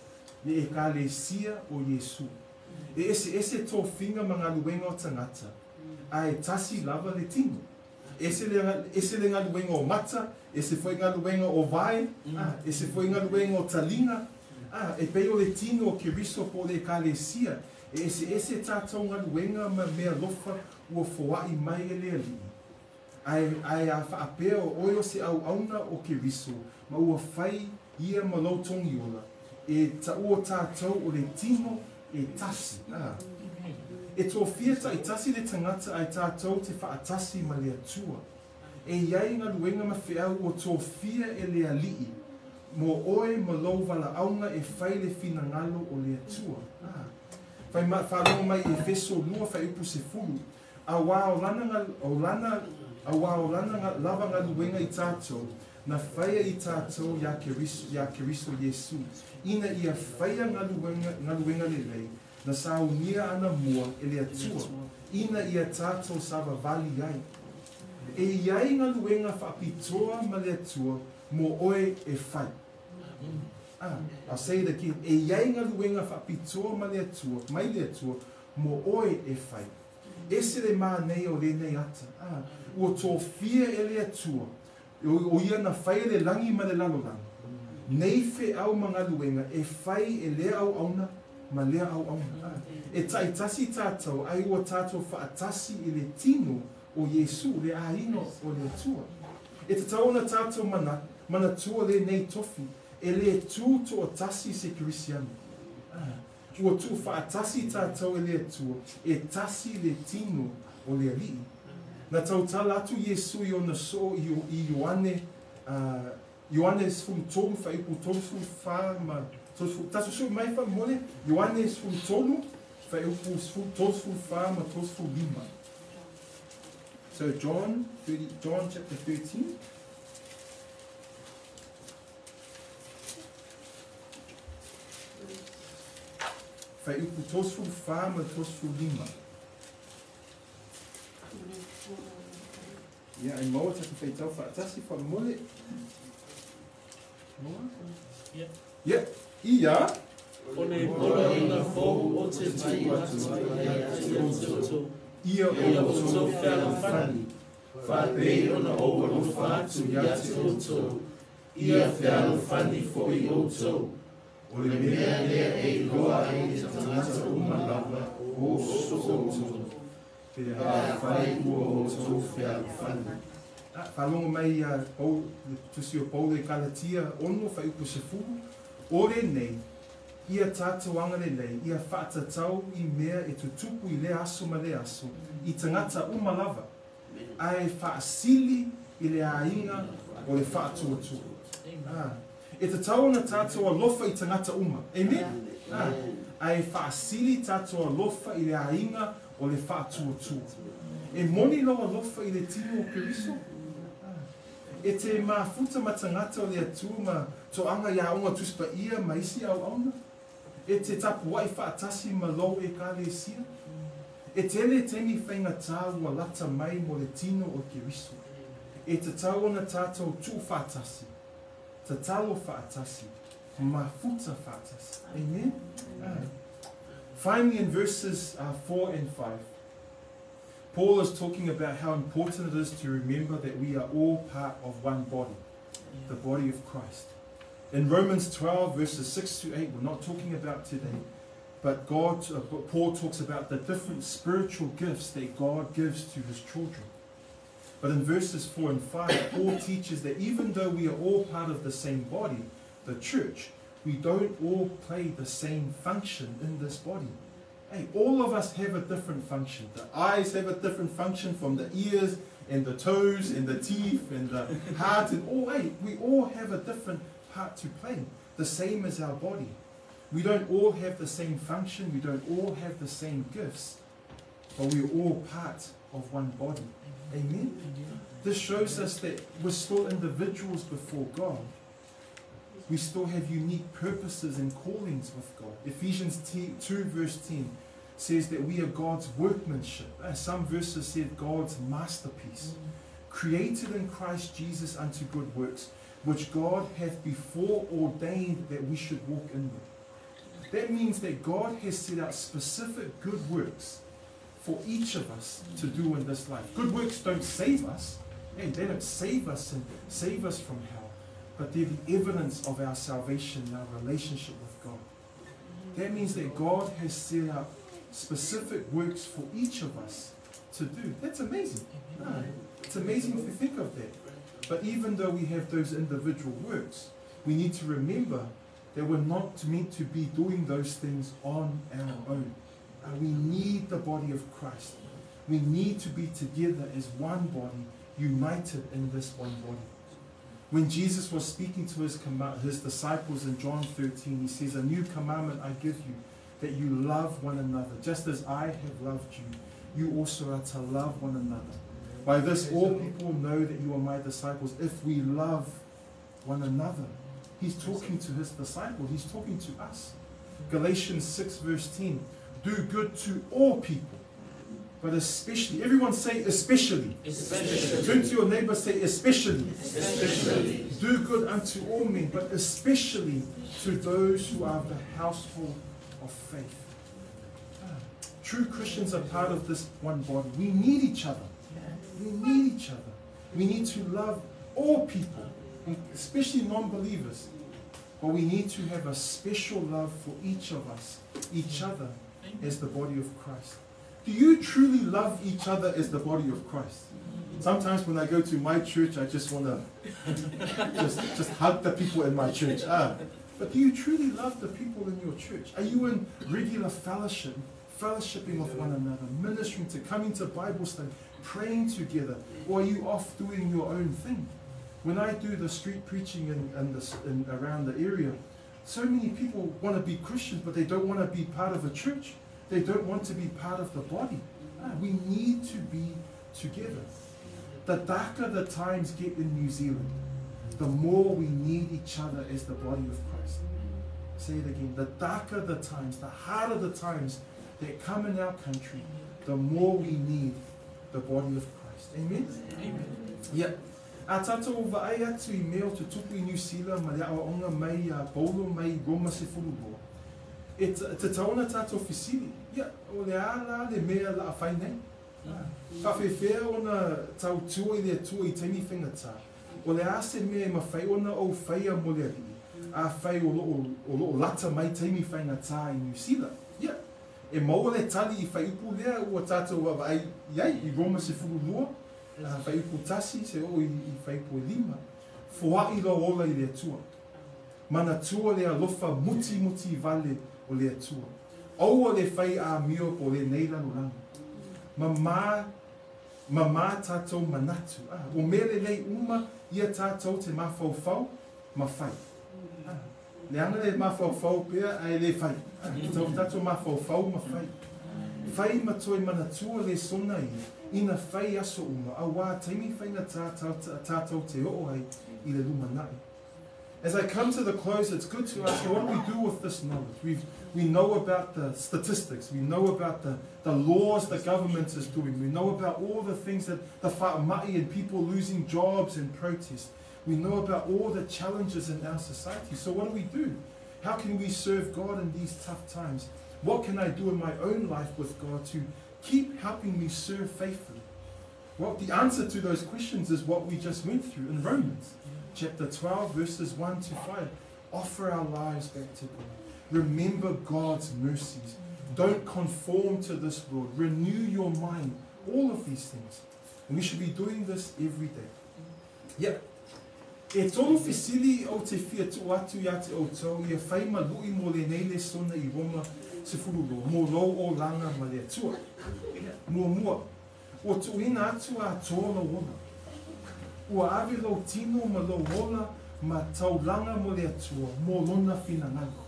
S1: le e ka le sia o Yesu. E ese ese tō finga mangaluenga o tangata, a e tasi lava le tino. Ese le ngaluenga o mata, ese foi ngaluenga o vai, ese foi ngaluenga o talinga, e pei o le tino o Keriso po le ekalesia, e ese ese tātou ngaluenga ma mea lofa ua foai mai e le alii. Ai a whaapea o oe o se au auna o Keriso, ma ua whai ia ma lau tongi ola, e ta ua tātou o le tino e tasi. E tō whiata i tasi le tangata ai tātou te whaatasi ma le atua. E iai ngaluenga ma whiau o tō whia e le alii, mō oe ma lau wala aunga e whai le whinangalo o le atua. Whai whalonga mai e feso lua whai upu se fulu, a wā o lana lava ngaluenga i tātou, na whaia i tātou ia Keriso Yesu. Ina ia whaia ngaluenga le lei, na saunia ana mua e le atua, ina ia tātou savavali ai. E iai ngaluenga whaapitoa ma le atua, mō oe e whai. I'll say it again. E iai ngaluenga whaapitoa ma le atua, mai le atua, mō oe e whai. Ese le mānei o lenei ata. Ua tō whia e le atua, o ia na whai e le langi ma le lalolangi. Nei whe au mangaluenga e whai e le au auna, ma lea au auna. E taitasi tātou, ai ua tātou whaatasi i le tino o Yesu, le aino o le atua. E te taona tātou manatua le nei tofi, e le tū tō atasi se Kirisiano. Ua tū whaatasi tātou e le atua, e tasi le tino o le alii. Na tautala atu Yesu i ona so i Ioane, Ioane sfulu tolu whaipu tolu sfulu wha ma taso su mai wha mole, Ioane sfulu tolu whaipu sfulu tolu sfulu wha ma tolu sfulu lima. So John chapter 13. Whaipu tolu sfulu wha ma tolu sfulu lima. Ia, e maua taku whaitau whaatasi wha mole. Maua?
S3: Yeah.
S1: Yeah. Ia.
S3: O le poloaiga fou ou te tuu atu ai ia te outou,
S1: Ia
S3: ia
S2: outou
S3: outou fealofani,
S2: faapei ona ou alofa atu ia te outou, ia fealofani foʻi outou. O le mea lea e iloa ai e tagata uma lava o oso outou, pe afai ua outou fealofani.
S1: Faalogo mai ia le tusi o Paulo i Kalatia 6 fuaiupu 10, o lenei, ia tatou agalelei, ia faatatau i mea e tutupu i lea aso ma lea aso, i tagata uma lava, ae faasili i le aiga o le faatuatua. E tatau ona tatou alofa i tagata uma. Amen? Ae faasili tatou alofa i le aiga o le faatuatua. E moni lou alofa i le tino o Keriso? E te mafuta ma tagata o le Atua ma toaga i Aoga Tusi Paia ma isi auauna? E te tapuai faatasi ma lou Ekalesia? E tele taimi faigata ua lata mai mo le tino o Keriso. E tatau ona tatou tuufaatasi, tatalo faatasi, mafuta faatasi. Amen? Finally, in verses 4 and 5, Paul is talking about how important it is to remember that we are all part of one body, the body of Christ. In Romans 12, verses 6 to 8, we're not talking about today, but Paul talks about the different spiritual gifts that God gives to his children. But in verses 4 and 5, Paul teaches that even though we are all part of the same body, the church, we don't all play the same function in this body. Hey, all of us have a different function. The eyes have a different function from the ears and the toes and the teeth and the heart and all. Hey, we all have a different part to play, the same as our body. We don't all have the same function. We don't all have the same gifts, but we're all part of one body. Amen? This shows us that we're still individuals before God. We still have unique purposes and callings with God. Ephesians 2 verse 10 says that we are God's workmanship. Some verses said God's masterpiece. Created in Christ Jesus unto good works, which God hath before ordained that we should walk in them. That means that God has set out specific good works for each of us to do in this life. Good works don't save us. Hey, they don't save us and save us from hell. But they're the evidence of our salvation and our relationship with God. That means that God has set out specific works for each of us to do. That's amazing. It's amazing to think of that. But even though we have those individual works, we need to remember that we're not meant to be doing those things on our own. We need the body of Christ. We need to be together as one body, united in this one body. When Jesus was speaking to his disciples in John 13, he says, "A new commandment I give you, that you love one another. Just as I have loved you, you also are to love one another. By this all people know that you are my disciples, if we love one another." He's talking to his disciples. He's talking to us. Galatians 6 verse 10, do good to all people, but especially, everyone say especially.
S3: Especially.
S1: Turn to your neighbor, say especially.
S3: Especially.
S1: Do good unto all men, but especially to those who are of the household of faith. True Christians are part of this one body. We need each other. We need each other. We need to love all people, especially non-believers. But we need to have a special love for each of us, each other, as the body of Christ. Do you truly love each other as the body of Christ? Sometimes when I go to my church, I just want to just hug the people in my church. But do you truly love the people in your church? Are you in regular fellowship, fellowshipping with one another, ministering to, coming to Bible study, praying together? Or are you off doing your own thing? When I do the street preaching in around the area, so many people want to be Christians, but they don't want to be part of a church. They don't want to be part of the body. We need to be together. The darker the times get in New Zealand, the more we need each other as the body of Christ. Say it again. The darker the times, the harder the times that come in our country, the more we need the body of Christ. Amen?
S3: Amen.
S1: Yeah. A tātou vaai atu i mea o tutupu i New Zealand ma le aoaoga mai a Paulo mai Roma 12. E tatau ona tātou fesili, ia, o le a la le mea o le a fai nei? Faapefea ona tautua i le Atua i taimi faigata? O le a se mea e mafai ona ou faia mo le Alii, afai o loo lata mai taimi faigata i Niu Sila? Ia, e maua le tali i fuaiupu lea ua tātou vaavaai i ai i Roma 12, fuaiupu 1 seia oo i fuaiupu 5. Foai lou ola i le Atua. Manatua le alofa mutimuti vale o le Atua. Aua le fai amio po o lenei lalolagi. Mamā, mamā tātou manatu. Ah, o mea lelei uma ia tātou te mafaufau ma fai. Ah, leaga le mafaufau pea ae le fai. Ah, tatau tātou mafaufau ma fai. Fai ma toe manatua lesona ia ina fai aso uma, auā taimi faigata tātou te oo ai i le lumanai. As I come to the close, it's good to ask, what do we do with this knowledge? We know about the statistics. We know about the laws the government is doing. We know about all the things that the faamai and people losing jobs and protests. We know about all the challenges in our society. So what do we do? How can we serve God in these tough times? What can I do in my own life with God to keep helping me serve faithfully? Well, the answer to those questions is what we just went through in Romans chapter 12, verses 1 to 5. Offer our lives back to God. Remember God's mercies. Don't conform to this world. Renew your mind. All of these things. And we should be doing this every day. Yeah. E tolu fesili ou te fia tuu atu ia te outou ia fai ma lui mo lenei lesona i Roma 12, mo lou olaga ma le Atua. Muamua, ua tuuina atu atoa lou ola. Ua ave lou tino ma lou ola ma taulaga mo le Atua, mo lona finagalo.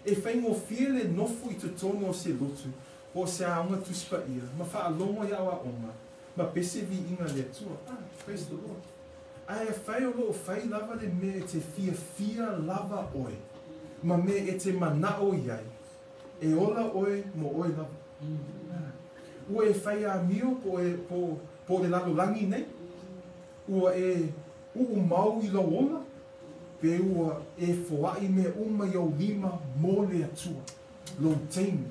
S1: E faigofie le nofo i totonu o se lotu po o se aoga Tusi Paia ma faalogo i aoaoga ma pese viiga i le Atua. Ah, praise the Lord. Ae afai o lo o fai lava le mea e te fiafia lava oe ma mea e te manao i ai, e ola oe mo oe lava. Ua e fai amio po e po po le lalolagi nei? Ua e uu mau i lou ola? Pe ua e foai mea uma i ou lima mo le Atua, lou taimi,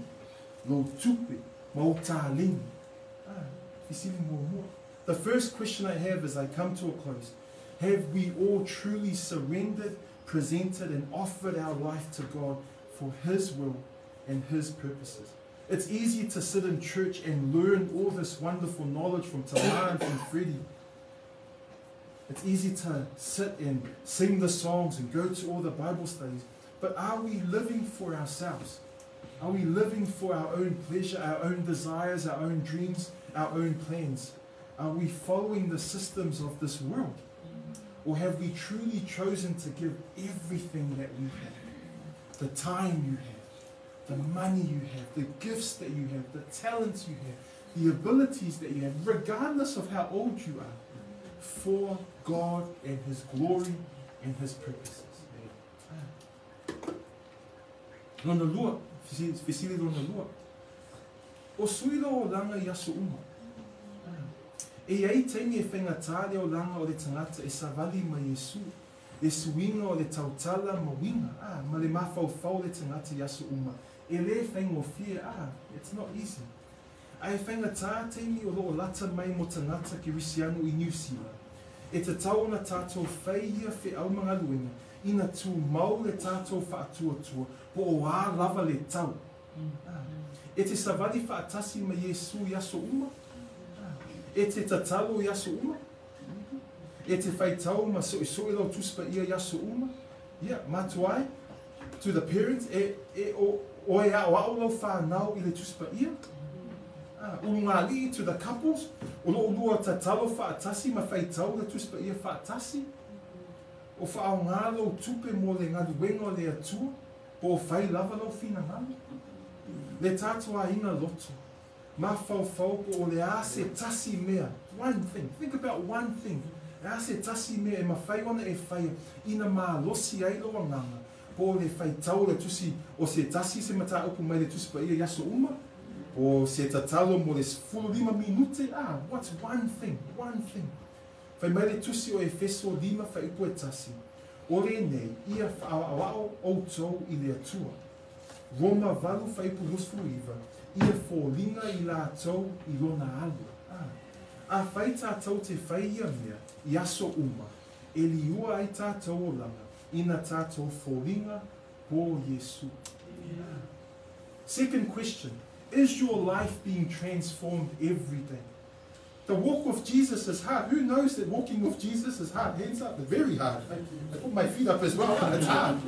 S1: lou tupe, ma ou taleni? Ah, fesili muamua. The first question I have as I come to a close, have we all truly surrendered, presented and offered our life to God for His will and His purposes? It's easy to sit in church and learn all this wonderful knowledge from Tamar and from Freddie. It's easy to sit and sing the songs and go to all the Bible studies. But are we living for ourselves? Are we living for our own pleasure, our own desires, our own dreams, our own plans? Are we following the systems of this world? Or have we truly chosen to give everything that we have? The time you have, the money you have, the gifts that you have, the talents you have, the abilities that you have, regardless of how old you are, for God and His glory and His purposes. Lona lua, fesili lona lua. O sui lou olaga i aso uma. E i ai taimi e faigata le olaga o le tagata e savali ma Iesu, le suiga o le tautala ma uiga, a, ma le mafaufau o le tagata i aso uma. E le faigofie, a, it's not easy. Ae faigata taimi o lo o lata mai mo tagata Kerisiano i Niu Sila. E tatau ona tātou fai ia feau ma galuega ina tumau le tātou faatuatua po o a lava le tau. E te savali faatasi ma Iesu i aso uma? E te tatalo i aso uma? E te faitau ma soesoe lau Tusi Paia i aso uma? Ia, matuai, to the parents, e, e o, o e aoao lau whanau i le Tusi Paia? Ulugalii, to the couples, o lo olua tatalo faatasi ma faitau le Tusi Paia faatasi? O faaaoga lou tupe mo le galuega o le Atua, po o fai lava lou finagalo? Le tatou aiga loto, mafaufau po o le a se tasi mea, one thing, think about one thing, le a se tasi mea e mafai ona e faia ina malosi ai lou agaga, po o le faitau o le Tusi o se tasi se mataupu mai le Tusi Paia i aso uma, po o se tatalo mo le 15 minute, ah, what's one thing, one thing. Fai mai le Tusi o Efeso 5 fuaiupu 1, O lenei, ia faaoaoao outou i le Atua. Roma 8 fuaiupu 29, ia foliga i latou i lona alo. Afai tatou te fai ia mea i aso uma, e liua ai tatou olaga ina tatou foliga po Iesu. Second question, is your life being transformed every day? The walk with Jesus is hard. Who knows that walking with Jesus is hard? Hands up. It's very hard. I put my feet up as well. It's hard.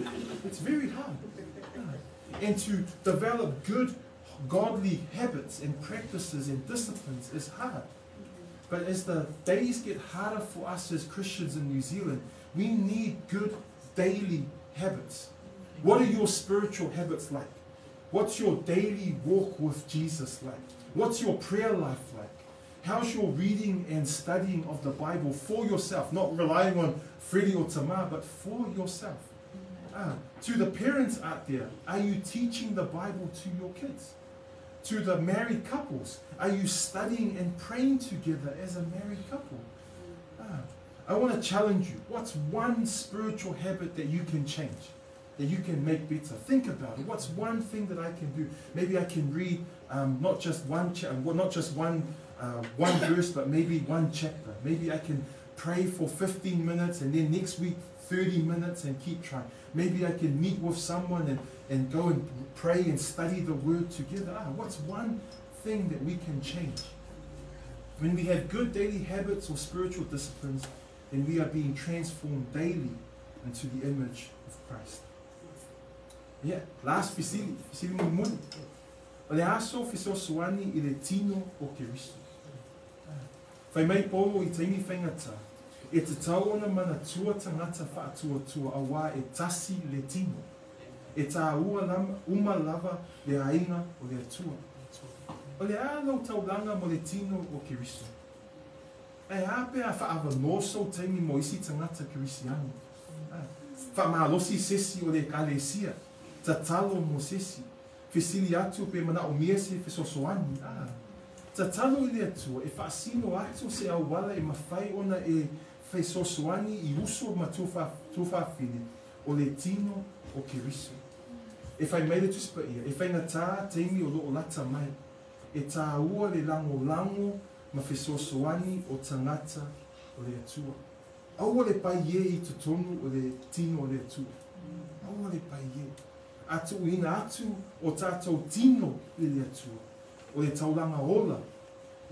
S1: It's very hard. And to develop good, godly habits and practices and disciplines is hard. But as the days get harder for us as Christians in New Zealand, we need good daily habits. What are your spiritual habits like? What's your daily walk with Jesus like? What's your prayer life like? How's your reading and studying of the Bible for yourself? Not relying on Freddie or Tamar, but for yourself. To the parents out there, are you teaching the Bible to your kids? To the married couples, are you studying and praying together as a married couple? I want to challenge you. What's one spiritual habit that you can change, that you can make better? Think about it. What's one thing that I can do? Maybe I can read not just one verse, but maybe one chapter. Maybe I can pray for 15 minutes and then next week 30 minutes and keep trying. Maybe I can meet with someone and go and pray and study the word together. What's one thing that we can change? When we have good daily habits or spiritual disciplines, then we are being transformed daily into the image of Christ. Yeah, last fesili, fesili mulimuli. O le aso fesoasoani i le tino o Keriso. Fai mai Paulo i taimi faigata, e tatau ona manatua tagata faatuatua auā e tasi le tino. E tāua uma lava le aiga o le Atua. O le a lou taulaga mo le tino o Keriso. Ae a pe a faaavanoa sou taimi mo isi tagata kerisiano. Faamalosi sesi o le ekalesia, tatalo mo sesi, fesili atu pe manaomia se fesoasoani. Tatalo i le Atua e faasino atu se auala e mafai ona e fesoasoani i uso ma tuafafine o le tino o Keriso. E fai mai le Tusi Paia, e faigatā taimi o loo lata mai, e tāua le lagolago ma fesoasoani o tagata o le Atua. Aua le paie i totonu o le tino o le Atua. Aua le paie. A tuuina atu o tatou tino i le Atua, o le taulaga ola,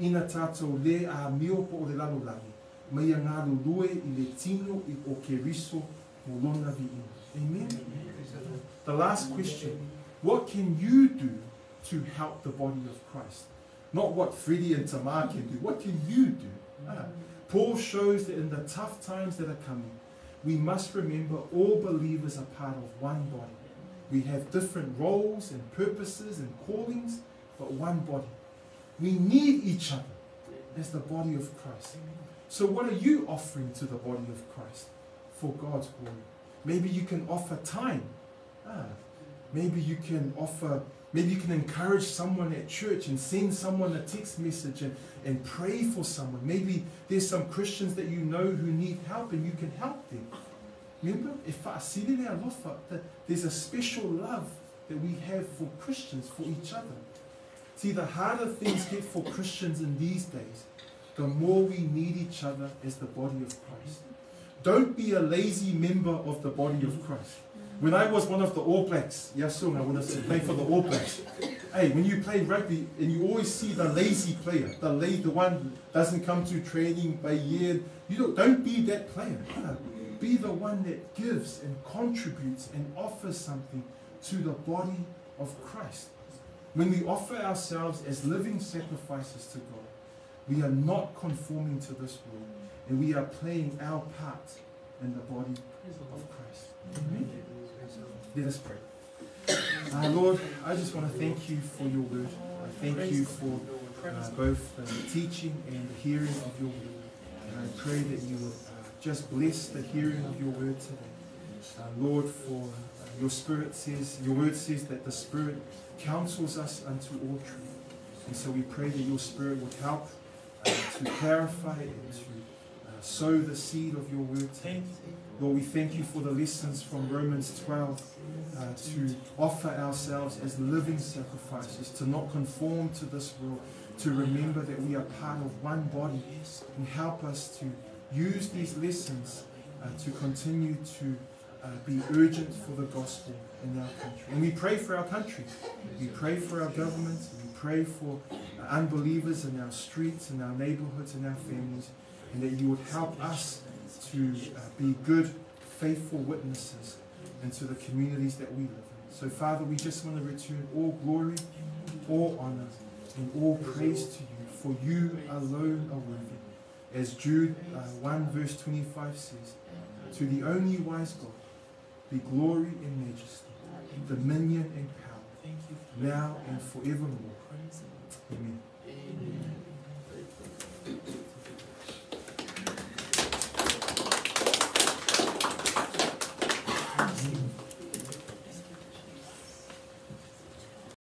S1: ina tatou lē amio po o le lalolagi, ma ia galulue i le tino o Keriso mo lona viiga. Amen. The last question, what can you do to help the body of Christ? Not what Freddie and Tamar can do. What can you do? Paul shows that in the tough times that are coming, we must remember all believers are part of one body. We have different roles and purposes and callings, but one body. We need each other as the body of Christ. So what are you offering to the body of Christ for God's glory? Maybe you can offer time. Maybe you can offer, maybe you can encourage someone at church and send someone a text message and pray for someone. Maybe there's some Christians that you know who need help and you can help them. Remember, there's a special love that we have for Christians, for each other. See, the harder things get for Christians in these days, the more we need each other as the body of Christ. Don't be a lazy member of the body of Christ. When I was one of the All Blacks, Yasung, I wanted to play for the All Blacks. Hey, when you play rugby, and you always see the lazy player, the one doesn't come to training by year. You don't be that player. Be the one that gives and contributes and offers something to the body of Christ. When we offer ourselves as living sacrifices to God, we are not conforming to this world, and we are playing our part in the body of Christ. Amen. Let us pray. Lord, I just want to thank you for your word. I thank you for both the teaching and the hearing of your word. And I pray that you will just bless the hearing of your word today. Lord, for your Spirit says, your word says that the Spirit counsels us unto all truth. And so we pray that your Spirit would help to clarify and to sow the seed of your word today. Lord, we thank you for the lessons from Romans 12. to offer ourselves as living sacrifices, to not conform to this world, to remember that we are part of one body, and help us to use these lessons to continue to be urgent for the gospel in our country. And we pray for our country. We pray for our government. We pray for unbelievers in our streets, in our neighborhoods, in our families, and that you would help us to be good, faithful witnesses into the communities that we live in. So, Father, we just want to return all glory, all honor, and all praise to you, for you alone are worthy. As Jude 1 verse 25 says, to the only wise God be glory and majesty, dominion and power, now and forevermore. Amen.